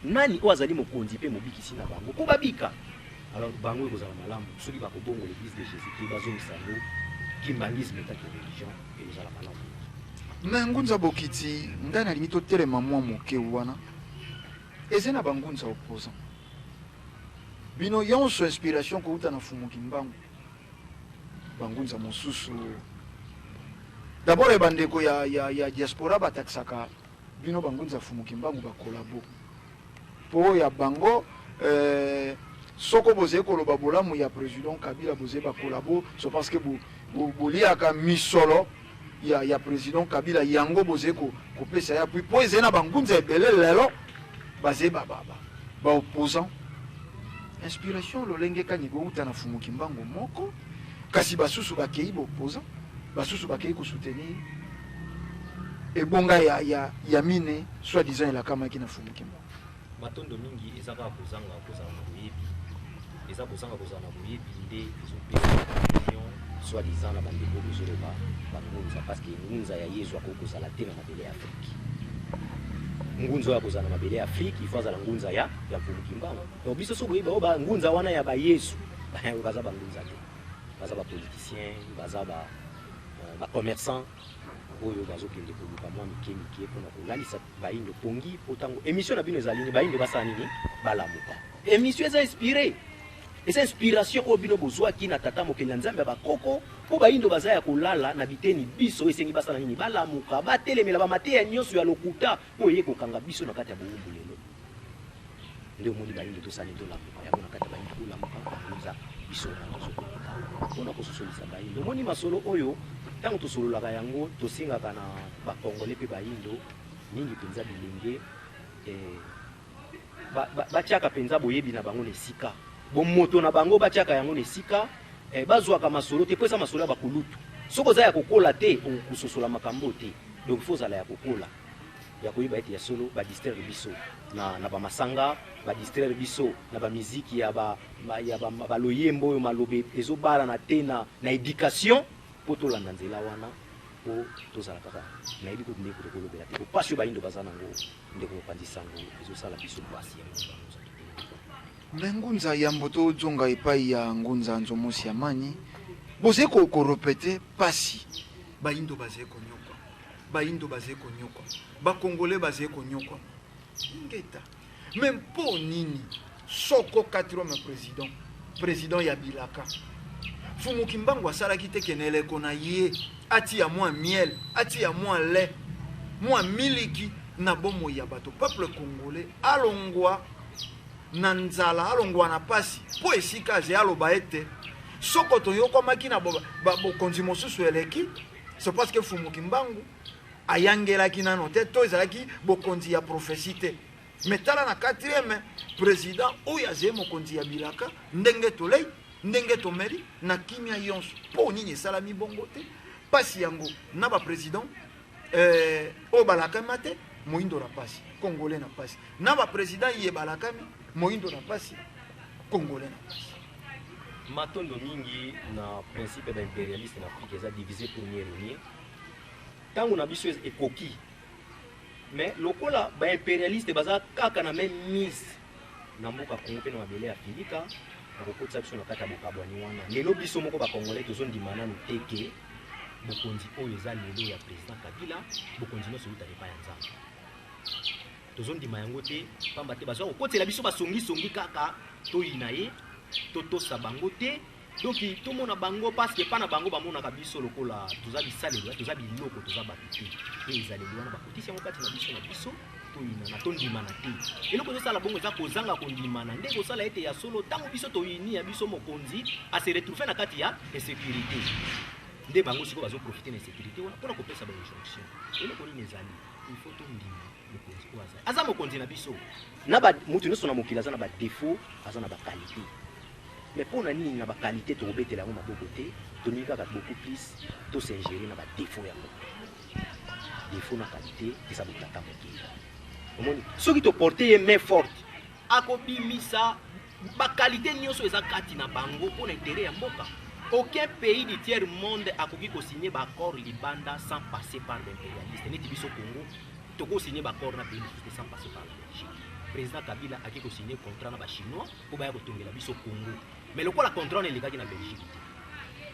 nani oyo azali mokonzi mpe mobikisi na bango mpo babika. Alors bango ekozala malamu soki bakobongola église de Jésus Christ, bazongisa yango kimbangisme etaki religion, ekozala malamu. Na ngunza bokiti, ngai nalingi totelema mwa moke wana. Eza na bangunza opposant, bino yonso inspiration kouta na Fumu Kimbangu. Bangunza mosusu d'abord bandeko ya diaspora batakisaka bino bangunza Fumu Kimbangu bakolabo mpo ya bango. Soko bozali koloba bolamu ya président Kabila, bozali bakolabo, so parce que boliaka misolo ya président Kabila, yango bozali kopesa ya puis mpo ezali na bangunza ebele lelo bazali baopposant. Inspiration lolenge kani kouta na Fumu Kimbangu moko, kasi basusu bakei baopposant, basusu bakei kosoutenir ebonga ya mine soi-disant elakamaki na Fumu Kimbangu? Matondo mingi. Eza kaka kozanga kozala na boyebi, eza kozanga kozala na boyebi nde ezopesa confusion soi-disant na bandeko bozoloba bangunza, parce que ngunza ya Yezu akoki kozala te na mabele ya Afrique. Ngunza oyo akozala na mabele ya Afrique, il faut azala ngunza ya Mfumu Kimbangu. Donc biso so boyebi oyo bangunza wana ya bayesu baza bangunza te, baza bapoliticien, baza bacommerçant oyo bazokende koluka mwa mike mike mpona kolalisa bayindo pongi. Mpo ntango émission na bino ezali nini, bayindo basala nini? Balamuka. Émission eza inspiré, eza inspiration oyo bino bozwaki na tata mokeli ya Nzambe ya bakoko, mpo bayindo baza ya kolala na biteni. Biso esengi basala nini? Balamuka, batelemela bamateya nyonso ya lokuta oyo eye kokanga biso na kati ya bowumbu lelo. Nde omoni bayindo tosali, tolamuka yango na kati ya bayindo, tolamuka bangunza biso wana tozokoleka mpona kososolisa bayindo. Omoni masolo oyo, ntango tosololaka yango, tosengaka na bakongole mpe bayindo mingi mpenza bilenge batiaka mpenza boyebi na bango na esika, bomoto na bango batiaka yango na esika, bazwaka masolo te, mpo eza masolo ya bakulutu. Soki oza ya kokola te, okososola makambo te. Donc faut ozala ya kokola, ya koyeba ete ya solo badistraire biso na bamasanga, badistraire biso na bamiziki ya baloyembo oyo maloba ezobalana te na éducation, mpo tolanda nzela wana, mpo tozala kaka nayebi kutu ndeko tokolobela te. Pasi oyo bayindo baza nango, ndeko mopanzi sango, ezosala biso pasi yango. Me ngunza, yambo tozonga epai ya ngunza Nzomosi ya Mani, bozali korepete pasi bayindo bazali konyokwa, bayindo bazali konyokwa, bakongole bazali konyokwa ngeta. Me mpo nini soko quatrième président ya bilaka Fumu Kimbangu asalaki te ke na eleko na ye atia mwa miel, atia mwa lait, mwa miliki na bomoi ya bato, peuple congolais alongwa? na nzala, alongwa na pasi, mpo esika aze aloba ete soko toyokwamaki na bokonzi mosusu eleki, c'est parce que Mfumu Kimbangu ayangelaki nano te, to ezalaki bokonzi ya prophetie te. Mais tala na 4e président oyo azali mokonzi ya bilaka, ndenge tolei, ndenge tomeli na kimia yonso, mpo nini esalami bongo te? Pasi yango na ba président oyo balakama te, moyindo na pasi, congolais na pasi. Na ba président ye balakami, moyindo na pasi, congolais na pasi. Matondo mingi na principe ya impérialiste na Afrique eza divisé pour mieux régner. Tango na biso ekoki. Mais lokola ba impérialiste baza kaka na même mise na mboka Congo pe na mabele ya Afrika, bakokotisa biso na kati ya bokabwani wana. Lelo biso moko ba Congolais tozondima nanu te ke bokonzi oyo eza lelo ya président Kabila, bokonzi nyonso euta epai ya Nzambe. Tozondima yango te, pamba te bazwa kokotela biso basongisongi kaka toyina ye, totosa bango te. Donc tomona bango parce que pana bango bamonaka biso lokola toza bisalelo, toza biloko, toza bato te. Pe ezaleli wana bakotisi yango kati na biso na biso, toyinana, tondimana te. Eloko ezosala bongo eza kozanga kondimana, nde kosala ete ya solo ntango biso toyini ya biso mokonzi a se retrouver na kati ya insécurité. Nde bango sikoyo bazoprofite na insécurité wana mpona kopesa ba injonction. Eloko nini ezali? Il faut tondima mokonzi oyo azali. Aza mokonzi na biso. Na ba mutu nyonso na mokili aza na ba défaut, aza na ba qualité. Mais pona nini na ba qualité tokobetela yango maboko te, tolingi kaka beaucoup plus to s'ingérer na ba défaut yango. Défaut na qualité eza botata mokili. Omoni, soki to porter ye main forte, akobimisa ba qualité nyonso eza kati na bango pona intérêt ya mboka. Aucun pays du tiers monde akoki ko signer ba accord libanda sans passer par l'impérialiste. Neti biso Congo, toko signer ba accord na pays mosusu te sans passer par la Belgique. Président Kabila aki ko signer contrat na ba Chinois po baya kotongela biso Congo. Mais lokola contrat wana elekaki na Belgique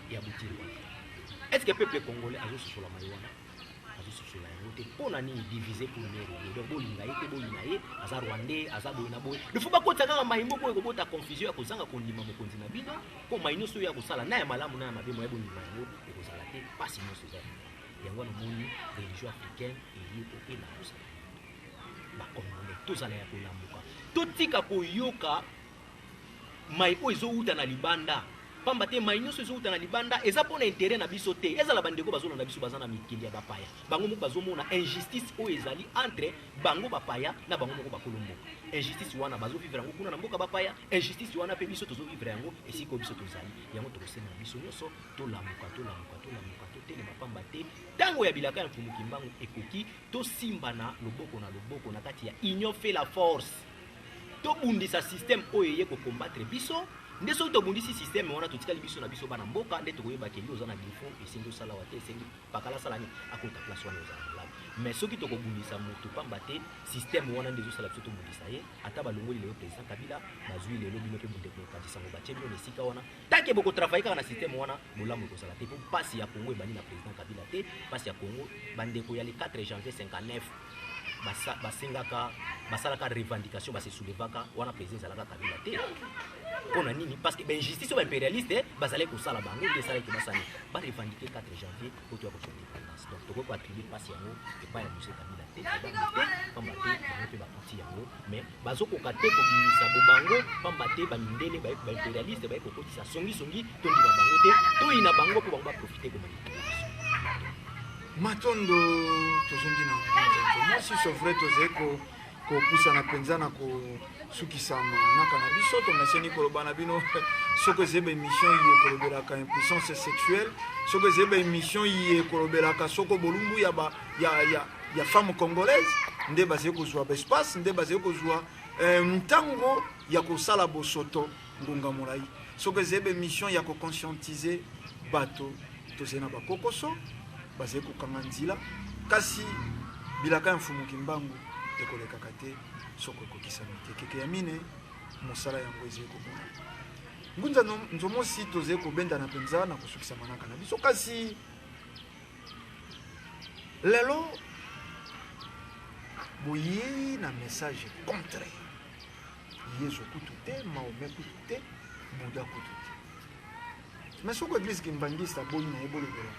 te, ya aboutir wapi? Est-ce que peuple congolais azososola maye wana? Azososola yango te. Mpo na nini diviser pour mieux régner? Donc bolinga ye te, boyina ye, aza rwandais, aza boye na boye. Il faut bakotisa kaka maye moko oyo ekobota confusion ya kozanga kondima mokonzi na bino, mpo maye nyonso oyo ya kosala na ya malamu na ya mabe, moye bondima yango ekozala te. Pasi nyonso eza yango. Yango wana omoni religion africaine eye mpo elamusa ba Congolais, tozala ya kolamuka, totika koyoka mai oyo ezowuta na libanda, pamba te mai nyonso ezowuta na libanda eza mpona intérêt na biso te. Ezala bandeko bazolanda biso baza na mikili ya bapaya, bango moko bazomona injustice oyo ezali entre bango bapaya na bango moko bakolo mboka. Injustice wana bazovivre yango kuna na mboka bapaya, injustice wana mpe biso tozovivre yango esika oyo biso tozali. Yango tokosenga na biso nyonso tolamuka, tolamuka, tolamuka, totelema, pamba te ntango ya bilaka ya Mfumu Kimbangu ekoki. Tosimbana loboko na loboko na kati ya Union fait la force, tobundisa système oyo eye kokombattre biso. Nde soki tobundisi système wana, totikali biso na biso bana mboka, nde tokoyeba ke yo oza na défaut, esengi osala wa te, esengi pakala asala nini, akota place wana ozala malamu. Mais soki tokobundisa motu pamba te système wana nde ezosala biso tobundisa ye, ata balongoli lelo président Kabila, bazwi lelo bino mpe bondeko mopanzi sango batie bino na esika wana, tant que bokotravailler kaka na système wana, bolamu ekozala te. Po pasi ya Congo ebandi na président Kabila te, pasi ya Congo bandeko ya le 4 janvier 59 basengaka, basalaka revendication, base soulevaka wana président ezalaka Kabila te. Pona nini? Parce que ba injustice ba impérialiste bazalaki kosala bango nde esalaki basani ba revendiquer 4 janvier po toya kozwa indépendance. Donc tokoki koattribuer pasi yango epai ya Mzee Kabila te, pamba te bango mpe bakuti yango, mais bazokoka te kobimisa bobango, pamba te ba mindele ba impérialiste baye kokotisa songisongi, tondima bango te, toyina bango mpo bango baprofite komanipuler biso. Matondo, tozongi na nzambe. Mwasi c'est vrai tozali kopusana mpenza na kosukisa manaka na biso. Tomeseni koloba na bino soki ezali ba émission iye kolobelaka impuissance sexuelle, soki ezali ba émission iye kolobelaka soko bolumbu ya ba, ya, ya, ya femme congolaise, nde bazali kozwa ba espace, nde bazali kozwa ntango ya kosala bosoto ngonga molai. Soki ezali ba émission ya koconscientiser bato, tozali na bakokoso bazali kokanga nzila, kasi bilaka ya Mfumu Kimbangu ekolekaka te soko ekokisami te. Keke ya mine mosala yango ezali kobonga. Ngunza nzomosi tozali kobendana mpenza na kosukisa manaka na biso, kasi lelo boyei na message contraire. Yezu kutu te, Mahomet kutu te, Bouddha kutu te. Mais soko église kimbanguiste aboyi na ye bolobela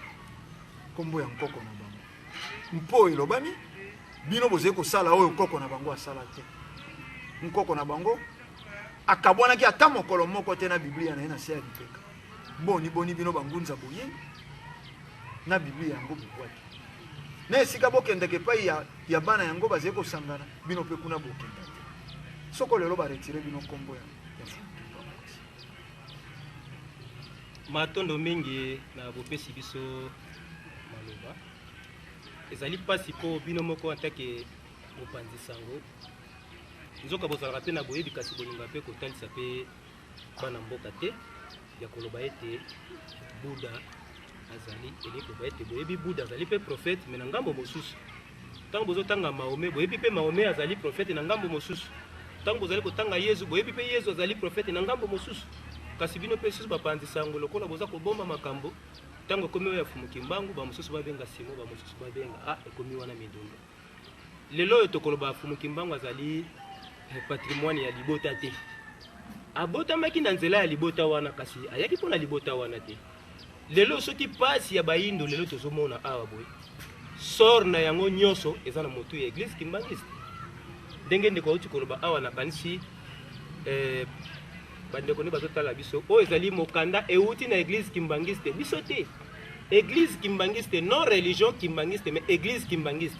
kombo ya nkoko na bango, mpo elobami bino bozali kosala oyo nkoko na bango asala te. Nkoko na bango Akabwanaki ata mokolo moko te na Biblia na ye na se ya lipeka. Boni boni bino bangunza boyei na Biblia yango bobwaki na esika bokendeke epai ya, ya bana yango bazali kosangana, bino mpe kuna bokenda te. Soko lelo baretire bino nkombo ya, ya Mfumu Kimbangu. Matondo mingi na bopesi biso maloba. Ezali mpasi mpo bino moko antake mopanzi sango, nzoka bozalaka mpe na boyebi, kasi bolinga mpe kotalisa mpe bana mboka te ya koloba ete Buddha azali, elingi koloba ete boyebi Buddha azali mpe prophète, mais na ngambo mosusu ntango bozotanga Mahomet, boyebi mpe Mahomet azali prophète na ngambo mosusu. Ntango bozali kotanga Yezu, boyebi mpe Yezu azali prophète na ngambo mosusu. Kasi bino mpe lisusu bapanzi sango, lokola boza kobomba makambo, ntango ekomi oyo ya Fumu Kimbangu, bamosusu babenga Simon, bamosusu babenga a, ekomi wana mindondo. Lelo oyo tokoloba Fumu Kimbangu azali patrimoine ya libota te. Abotamaki na nzela ya libota wana, kasi ayaki mpo na libota wana te. Lelo soki pasi ya bayindo lelo tozomona awa boye, sort na yango nyonso eza na motu ya eglise kimbangiste. Ndenge ndeko auti koloba awa, nakanisi bandeko nde bazotala biso, oyo ezali mokanda euti na eglise kimbangiste, biso te. Eglise kimbangiste, non religion kimbangiste, mais eglise kimbangiste.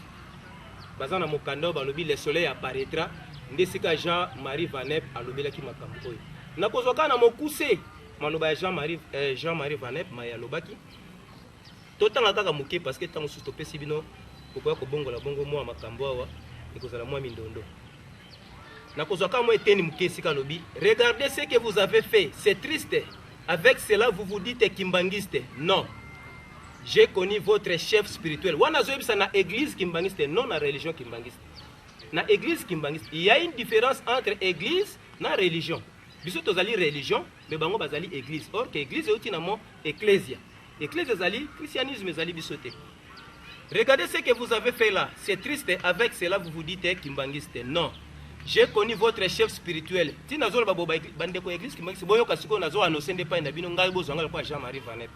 Baza na mokanda oyo balobi le soleil apparaîtra, nde sika Jean-Marie Vanep alobelaki makambo oyo. Nakozwa kaka na mokuse maloba ya Jean-Marie Vanep maye alobaki. Totanga kaka moke parce que ntango mosusu topesi bino bokoya kobongola bongo mwa makambo awa, ekozala mwa mindondo. Nakozwa kaka mwa eteni moke esika alobi, regardez ce que vous avez fait, c'est triste. Avec cela vous vous dites kimbangiste. Non. J'ai connu votre chef spirituel. Wana azoyebisa na église kimbangiste, non na religion kimbangiste. Na église kimbangiste, il y a une différence entre église na religion. Biso tozali religion, mais bango bazali église. Or que église euti na mot ecclesia. Église ezali christianisme, ezali biso te. Regardez ce que vous avez fait là, c'est triste. Avec cela vous vous dites kimbangiste. Non. J'ai connu votre chef spirituel. Tina zolo babo bandeko église kimbangiste boyoka siko nazo annoncer nde pa na bino ngai bozwanga lokola Jean-Marie Vanep.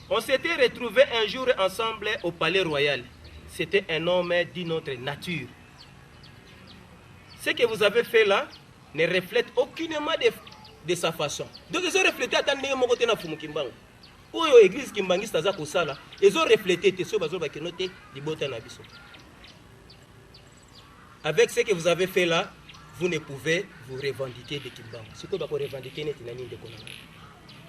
On s'était retrouvés un jour ensemble au palais royal. C'était un homme d'une autre nature. Ce que vous avez fait là ne reflète aucunement de sa façon. Donc ils ont reflété ata ndenge moko te na Fumu Kimbangu. Oyo église kimbangiste aza kosala, ils ont reflété te so bazo bakeno te libota na biso. Avec ce que vous avez fait là, vous ne pouvez vous revendiquer de Kimbangu. Sikoyo bako revendiquer neti nani ndeko na ngai?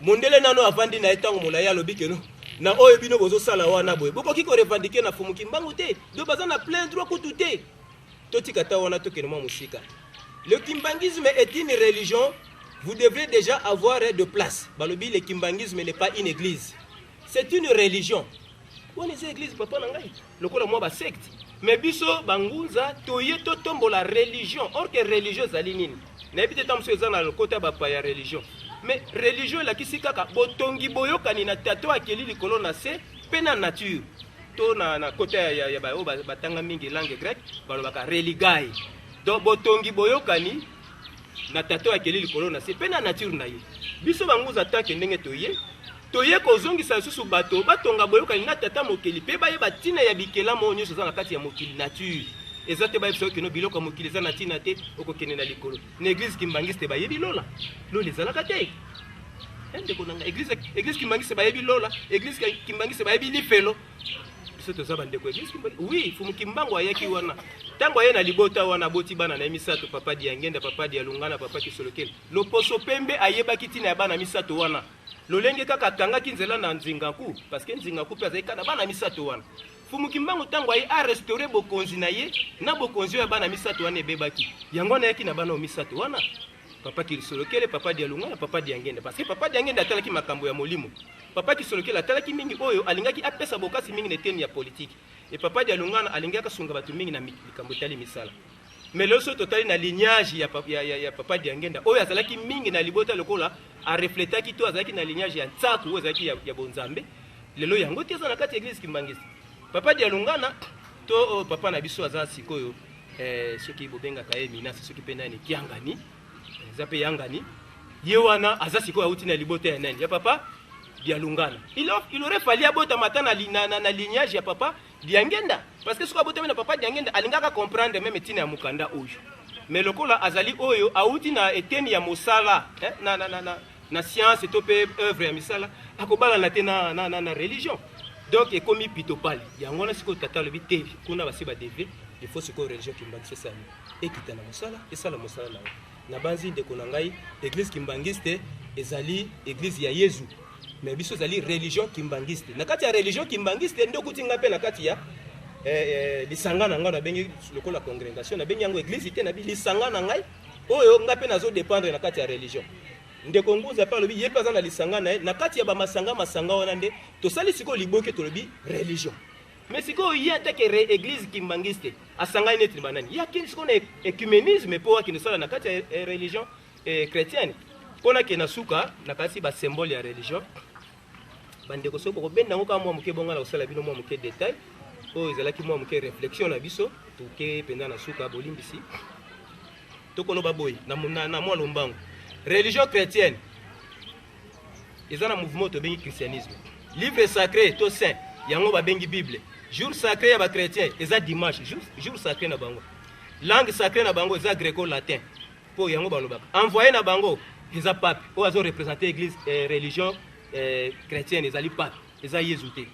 Mondele nano avandi na ye ntango molai alobi keno na oyo bino bozosala wana boye bokoki ko revendiquer na Fumu Kimbangu te. Donc baza na plein droit kutu te. Totika ta wana tokende mwa mosika. Le kimbanguisme est une religion, vous devrez déjà avoir de place. Balobi, le kimbanguisme n'est pas une église. C'est une religion. Wana eza église papa na ngai, lokola mwa ba secte. Mais biso bangunza toye totombola religion. Or que religion ezali nini? Nayebi te ntango mosusu eza na lokota ya bapaya religion. Mais religion elakisi kaka botongi boyokani na tato akeli likolo na se pe na nature. To na kota ya ba oyo batanga mingi langue grecque balobaka religai. Donc botongi boyokani na tato akeli likolo na se pe na nature na ye. Biso bangunza tanke ndenge toye, toye kozongisa lisusu bato batonga boyokani na tata mokeli pe bayeba ntina ya bikelamo oyo nyonso eza na kati ya mokili nature. Eza te bayebisa yo keno biloko ya mokili eza na ntina te, okokende na likolo. Na église kimbangiste bayebi lola, lola ezalaka te. Ndeko na ngai, église kimbangiste bayebi lola, église kimbangiste bayebi lifelo. Biso toza bandeko église kimbangiste. Oui, Fumu Kimbangu ayaki wana. Tango aye na libota wana aboti bana na ye misato, papa Diangenda, papa Dialungana, papa Kisolokele. Loposo pembe ayebaki ntina ya bana misato wana. Lolenge kaka akangaki nzela na Nzingaku, parce que Nzingaku mpe azalaki kaka na bana misato wana. Fumu Kimbangu tango aye a restaurer bokonzi na ye, na bokonzi oyo ya bana misato wana ebebaki. Yango wana ayaki na bana oyo misato wana. Papa Kisolokele, papa Dialungana, papa Diangenda. Parce que papa Diangenda atalaki makambo ya molimo. Papa Kisolokele atalaki mingi oyo alingaki apesa bokasi mingi na eteni ya politique. Et papa Dialungana alingaki asunga bato mingi na likambo etali misala. Mais lelo soki totali na lignage ya papa Diangenda oyo azalaki mingi na libota lokola a refletaki to azalaki na lignage ya Ntsaku oyo ezalaki ya bonzambe, lelo yango te eza na kati ya église kimbangiste. Papa Dialungana to oyo papa na biso aza sikoyo, soki bobengaka ye Minasi, soki pe nani Kiangani, eza pe Yangani, ye wana aza sikoyo auti na libota ya nani? Ya papa Dialungana. Il aurait fallu abotama ata na lignage ya papa Diangenda, parce que soki abotami na papa Diangenda alingaka comprendre même ntina ya mokanda oyo. Mais lokola azali oyo awuti na eteni ya mosala, eh, na, na, na, na, na science to mpe œuvre ya misala, akobalana te na, na, na, na religion. Donc ekomi pitopale. Yango wana sikoyo tata alobi te, kuna basi badevie, il faut sikoyo religion kimbanguiste esala nini? Ekita na mosala, esala mosala na yango. Nabanzi ndeko na ngai, église kimbanguiste ezali église ya Yezu, mais biso ezali religion kimbanguiste. Na kati ya religion kimbanguiste nde okuti ngai mpe na kati ya lisanga na ngai, nabengi lokola congrégation, nabengi yango église te, nabi lisanga na ngai oyo ngai mpe nazo dépendre na kati ya religion. Ndeko Ngunza mpe alobi ye mpe aza na lisanga na ye. Na kati ya bamasanga masanga wana nde tosali sikoyo liboke, tolobi religion. Mais sikoyo ye atake église kimbanguiste asangani neti banani, ye akende sikoyo na écuménisme mpo akende osala na kati ya religion chrétienne. Mpo nakende na suka, nakasi basymbole ya religion. Bandeko, soki bokobenda yango kaka mwa moke, bonga na kosala bino mwa moke détail oyo ezalaki mwa moke réflexion na biso. Toke mpenza na suka, bolimbisi. Tokoloba boye na mwa lombango: religion chrétienne eza na mouvement tobengi christianisme. Livre sacré to saint, yango babengi Bible. Jour sacré ya bachrétien eza dimanche, jour sacré na bango. Langue sacré na bango eza gréco latin mpo yango balobaka. Envoyé na bango eza pape oyo azoreprésente église. Religion chrétienne ezali pape, eza Yezu te.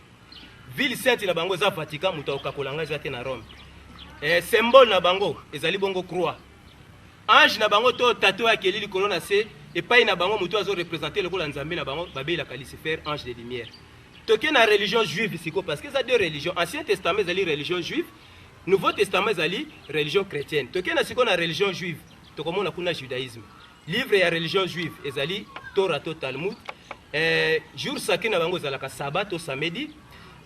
Ville sainte na bango eza Vatican, moto akokakola ngai eza te, na Rome. Symbole na bango ezali bongo croix. Ange na bango to tata oyo akeli likolo na se epai na bango, moto azoreprésente lokola nzambe na bango, babelaka Lucifer, ange de lumière. Toke na religion juive sikoyo, parce que eza deux religions: Ancien Testament ezali religion juive, Nouveau Testament ezali religion chrétienne. Toke na sikoyo na religion juive, tokomona kuna judaïsme. Livre ya religion juive ezali Torah to Talmud. Jour sacré na bango ezalaka sabbat to samedi.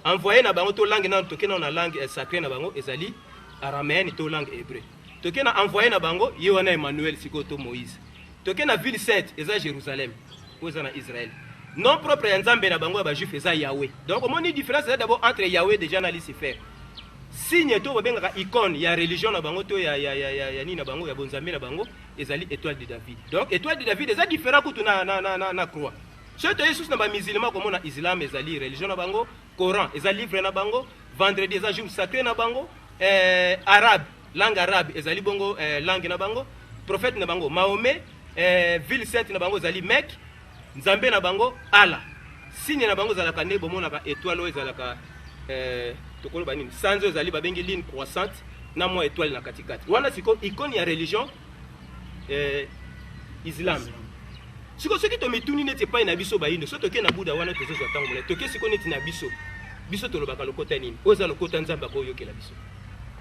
Envoyé na bango to langue nano, toke nano na langue sacré na bango ezali araméenne to langue hébreu. Toke na envoyé na bango, ye wana Emmanuel sikoyo to Moïse. Toke na ville sainte, eza Jérusalem oyo eza na Israël. Nom propre ya nzambe na bango ya bajuif eza Yahweh. Donc omoni différence eza d'abord entre Yahweh déjà na Lucifer. Signe to babengaka icône ya religion na bango to ya nini na bango, ya bonzambe na bango, ezali étoile de David. Donc étoile de David eza différent kutu na croix. Soki toye susu na bamusulman, komona islam ezali religion na bango, Coran eza livre na bango, vendredi eza jour sacré na bango, arabe, langue arabe ezali bongo langue na bango, prophète na bango Mahomet, ville sainte na bango ezali Mecque, nzambe na bango Allah. Signe na bango ezalaka nde bomonaka étoile oyo ezalaka, tokoloba nini, sanza oyo ezali babengi lune croissante na mwa étoile na katikati wana. Sikoyo icône ya religion islam. Sikoyo soki tomituni neti epai na biso bayindo, so toke na Buda wana, tozozwa ntango molai. Toke sikoyo neti na biso, biso tolobaka lokota nini oyo eza lokota nzambe akoyokela biso?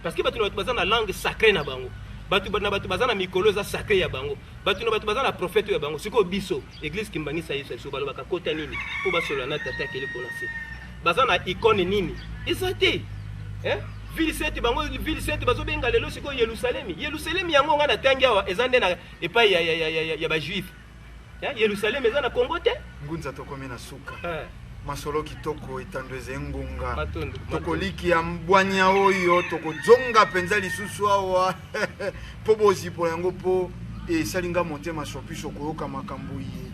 Parce que bato na bato baza na langue sacré na bango, bato na bato baza na mikolo eza sacré ya bango, bato na bato baza na prophète oyo ya bango. Sikoyo biso, église kimbanguiste ayebisa biso balobaka kota nini mpo basolola na tata akeli mpona se? Baza na icône nini? Eza te, eh? Ville sainte bango, ville sainte bazobenga lelo sikoyo Yerusalemi. Yerusalemi yango ngai natangi awa eza nde na epai ya bajuif. Yerusalemi eza na Congo te. Ngunza, tokomi na suka. Masolo kitoko, etando eza ngonga. Matondo. Tokoliki ya mbwanya oyo, tokozonga mpenza lisusu awa mpo bozipola yango, mpo esali nga motema sopiso koyoka makambo ye.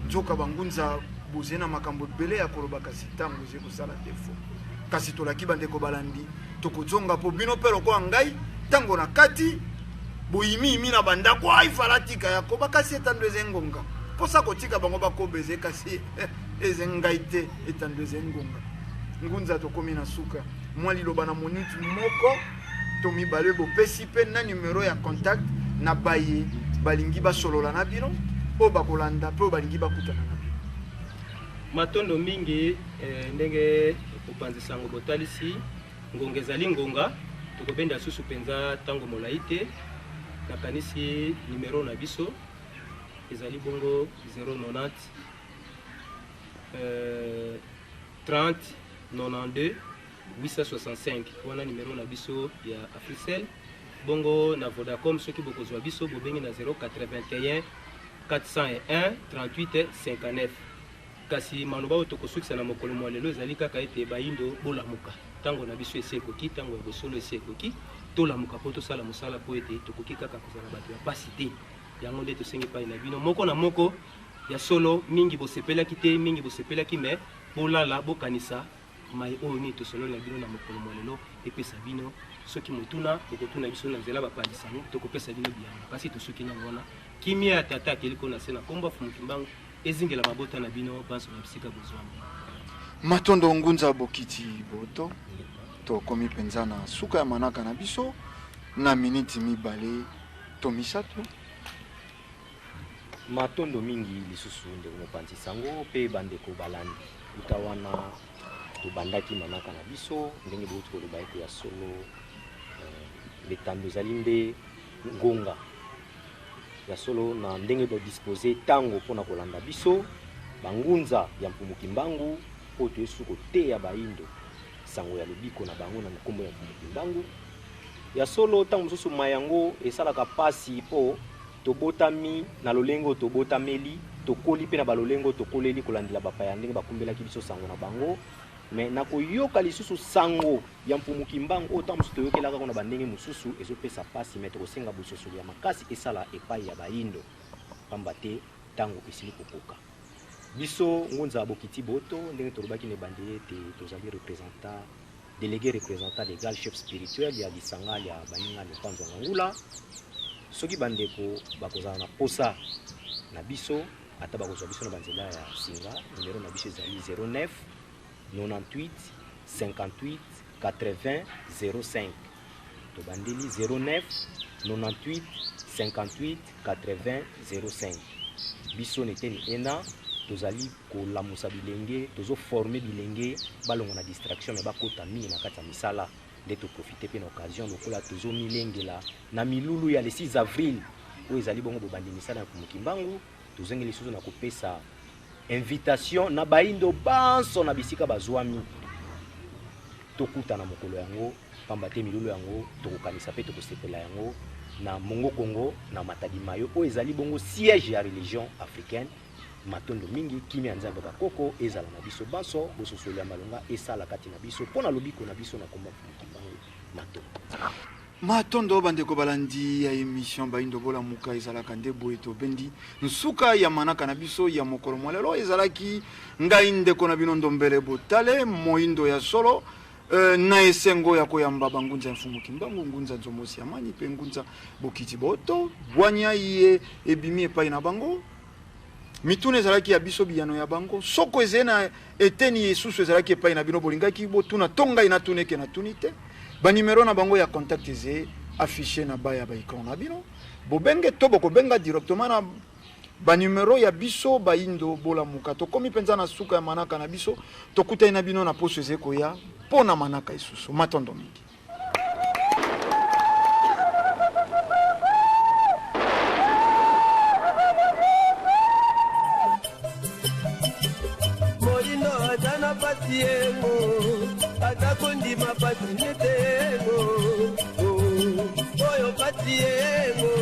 Nzoka bangunza bozali na makambo ebele ya koloba, kasi ntango ezali kosala défaut. Kasi tolaki bandeko balandi, tokozonga mpo bino mpe lokola ngai ntango na kati boyimiyimi na bandako, ai fala tika ya koba, kasi etando eza ngonga. Mposa kotika bango bakoba eze, kasi eze ngai te, etando eze ngonga. Ngunza, tokomi na suka. Mwa liloba na moniti moko to mibale bopesi, mpe na numero ya contact na baye balingi basolola na bino, oyo bakolanda mpe oyo balingi bakutana na bino. Matondo mingi. Ndenge kopanzisa sango botalisi, ngonga ezali ngonga, tokobenda susu mpenza ntango molai te. Nakanisi numero na biso ezali bongo 090 30 92 865. Wana numero na biso ya Africell. Bongo na Vodacom, soki bokozwa biso, bobengi na 081 401 38 59. Kasi maloba oyo tokosukisa na mokolo mwa lelo ezali kaka ete bayindo bolamuka. Ntango na biso esi ekoki, ntango ya bosolo esi ekoki. Tolamuka mpo tosala mosala, mpo ete tokoki kaka kozala bato ya pasi te. Yango nde tosengi epai na bino moko na moko. Ya solo, mingi bosepelaki te, mingi bosepelaki, me bolala, bokanisa mai oyo nini tosololi na bino na mokolo mwa lelo, epesa bino. Soki motuna, bokotuna biso na nzela bapanzi sango, tokopesa bino biyano. Kasi tosuki nano wana. Kimia ya Tata akeli ko na se na kombo ya Mfumu Kimbangu ezingela mabota na bino banso na bisika bozwami. Matondo Ngunza Bokiti Boto, tokomi mpenza na suka ya manaka na biso na miniti mibale to misato. Matondo mingi lisusu ndeko mopanzi sango mpe bandeko balandi. Uta wana tobandaki manaka na biso ndenge bouti koloba ete ya solo betando ezali nde ngonga ya solo na ndenge bodispose ntango mpo na kolanda biso bangunza ya Mfumu Kimbangu oyo toyesu koteya bayindo sango ya lobiko na bango na nkombo ya Mfumu Kimbangu. Ya solo ntango mosusu ma yango esalaka pasi mpo tobotami na lolenge oyo tobotameli, tokoli mpe na balolenge oyo tokoleli kolandela bapaya ndenge bakumbelaki biso sango na bango. Me na koyoka lisusu sango ya Mfumu Kimbangu oyo ntango mosusu toyokelaka yango na bandenge mosusu ezopesa pasi, me tokosenga bososoli ya makasi esala epai ya bayindo, pamba te ntango esili kokoka. Biso Ngunza Bokiti Boto, ndenge tolobaki na ebandeli ete tozali représentant délégué représentant légal chef spirituel ya lisanga ya baninga Lupanzo Ngangula. Soki bandeko bakozala na posa na biso, ata bakozwa biso na banzela ya singa, numero na biso ezali 09 98 58 80 05. Tobandeli 09 98 58 80 05. Biso neteni ena tozali kolamusa bilenge, tozoforme bilenge balongo na distraction me bakota mingi na kati ya misala. Nde toprofite mpe na occasion lokola tozomilengela na milulu ya le 6 avril oyo ezali bongo bobandi misala ya Mfumu Kimbangu, tozongi lisusu na kopesa invitation na bayindo banso na bisika bazwami tokutana mokolo yango, pamba te milulu yango tokokanisa mpe tokosepela yango na Mongo Kongo na Matadi Mayo oyo ezali bongo siège ya religion africaine. Matondo mingi, kimia ya Nzambe bakoko ezala na biso banso, bososoli ya malonga esala kati na biso mpo na lobiko na biso na kombo Mfumu Kimbangu. Matondo. Matondo bandeko balandi ya émission Bayindo Bolamuka, ezalaka nde boye tobendi nsuka ya manaka na biso ya mokolo mwa lelo. Ezalaki ngai ndeko na bino Ndombele Botale moyindo ya solo, na esengo ya koyamba bangunza ya Mfumu Kimbangu, ngunza Nzomosi ya Mani mpe ngunza Bokiti Boto. Bwanya ye ebimi epai na bango, mituna ezalaki ya biso, biyano ya bango. Soko ezali na eteni esusu ezalaki epai na bino, bolingaki botuna to ngai natuna eke natuni te. Banimero na bango ya contact eze affiché na ba ya ba écran na bino, bobenge to bokobenga directement na banimero ya biso Bayindo Bolamuka. Tokomi mpenza na suka ya manaka na biso, tokutani na bino na poso eze koya mpo na manaka esusu. Matondo mingi. Moyindo aza na pasi yengo, aza kondima pasi nete yengo, oyo pasi yengo.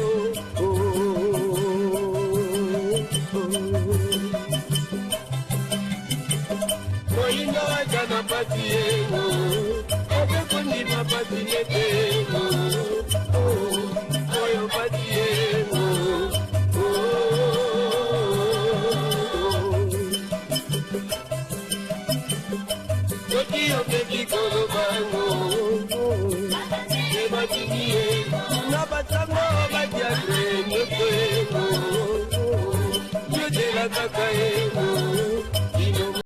Moyindo aza na pasi yengo, aza kondima pasi nete yengo, oyo pasi yengo. Soki omeki koloba yango, ebatiki.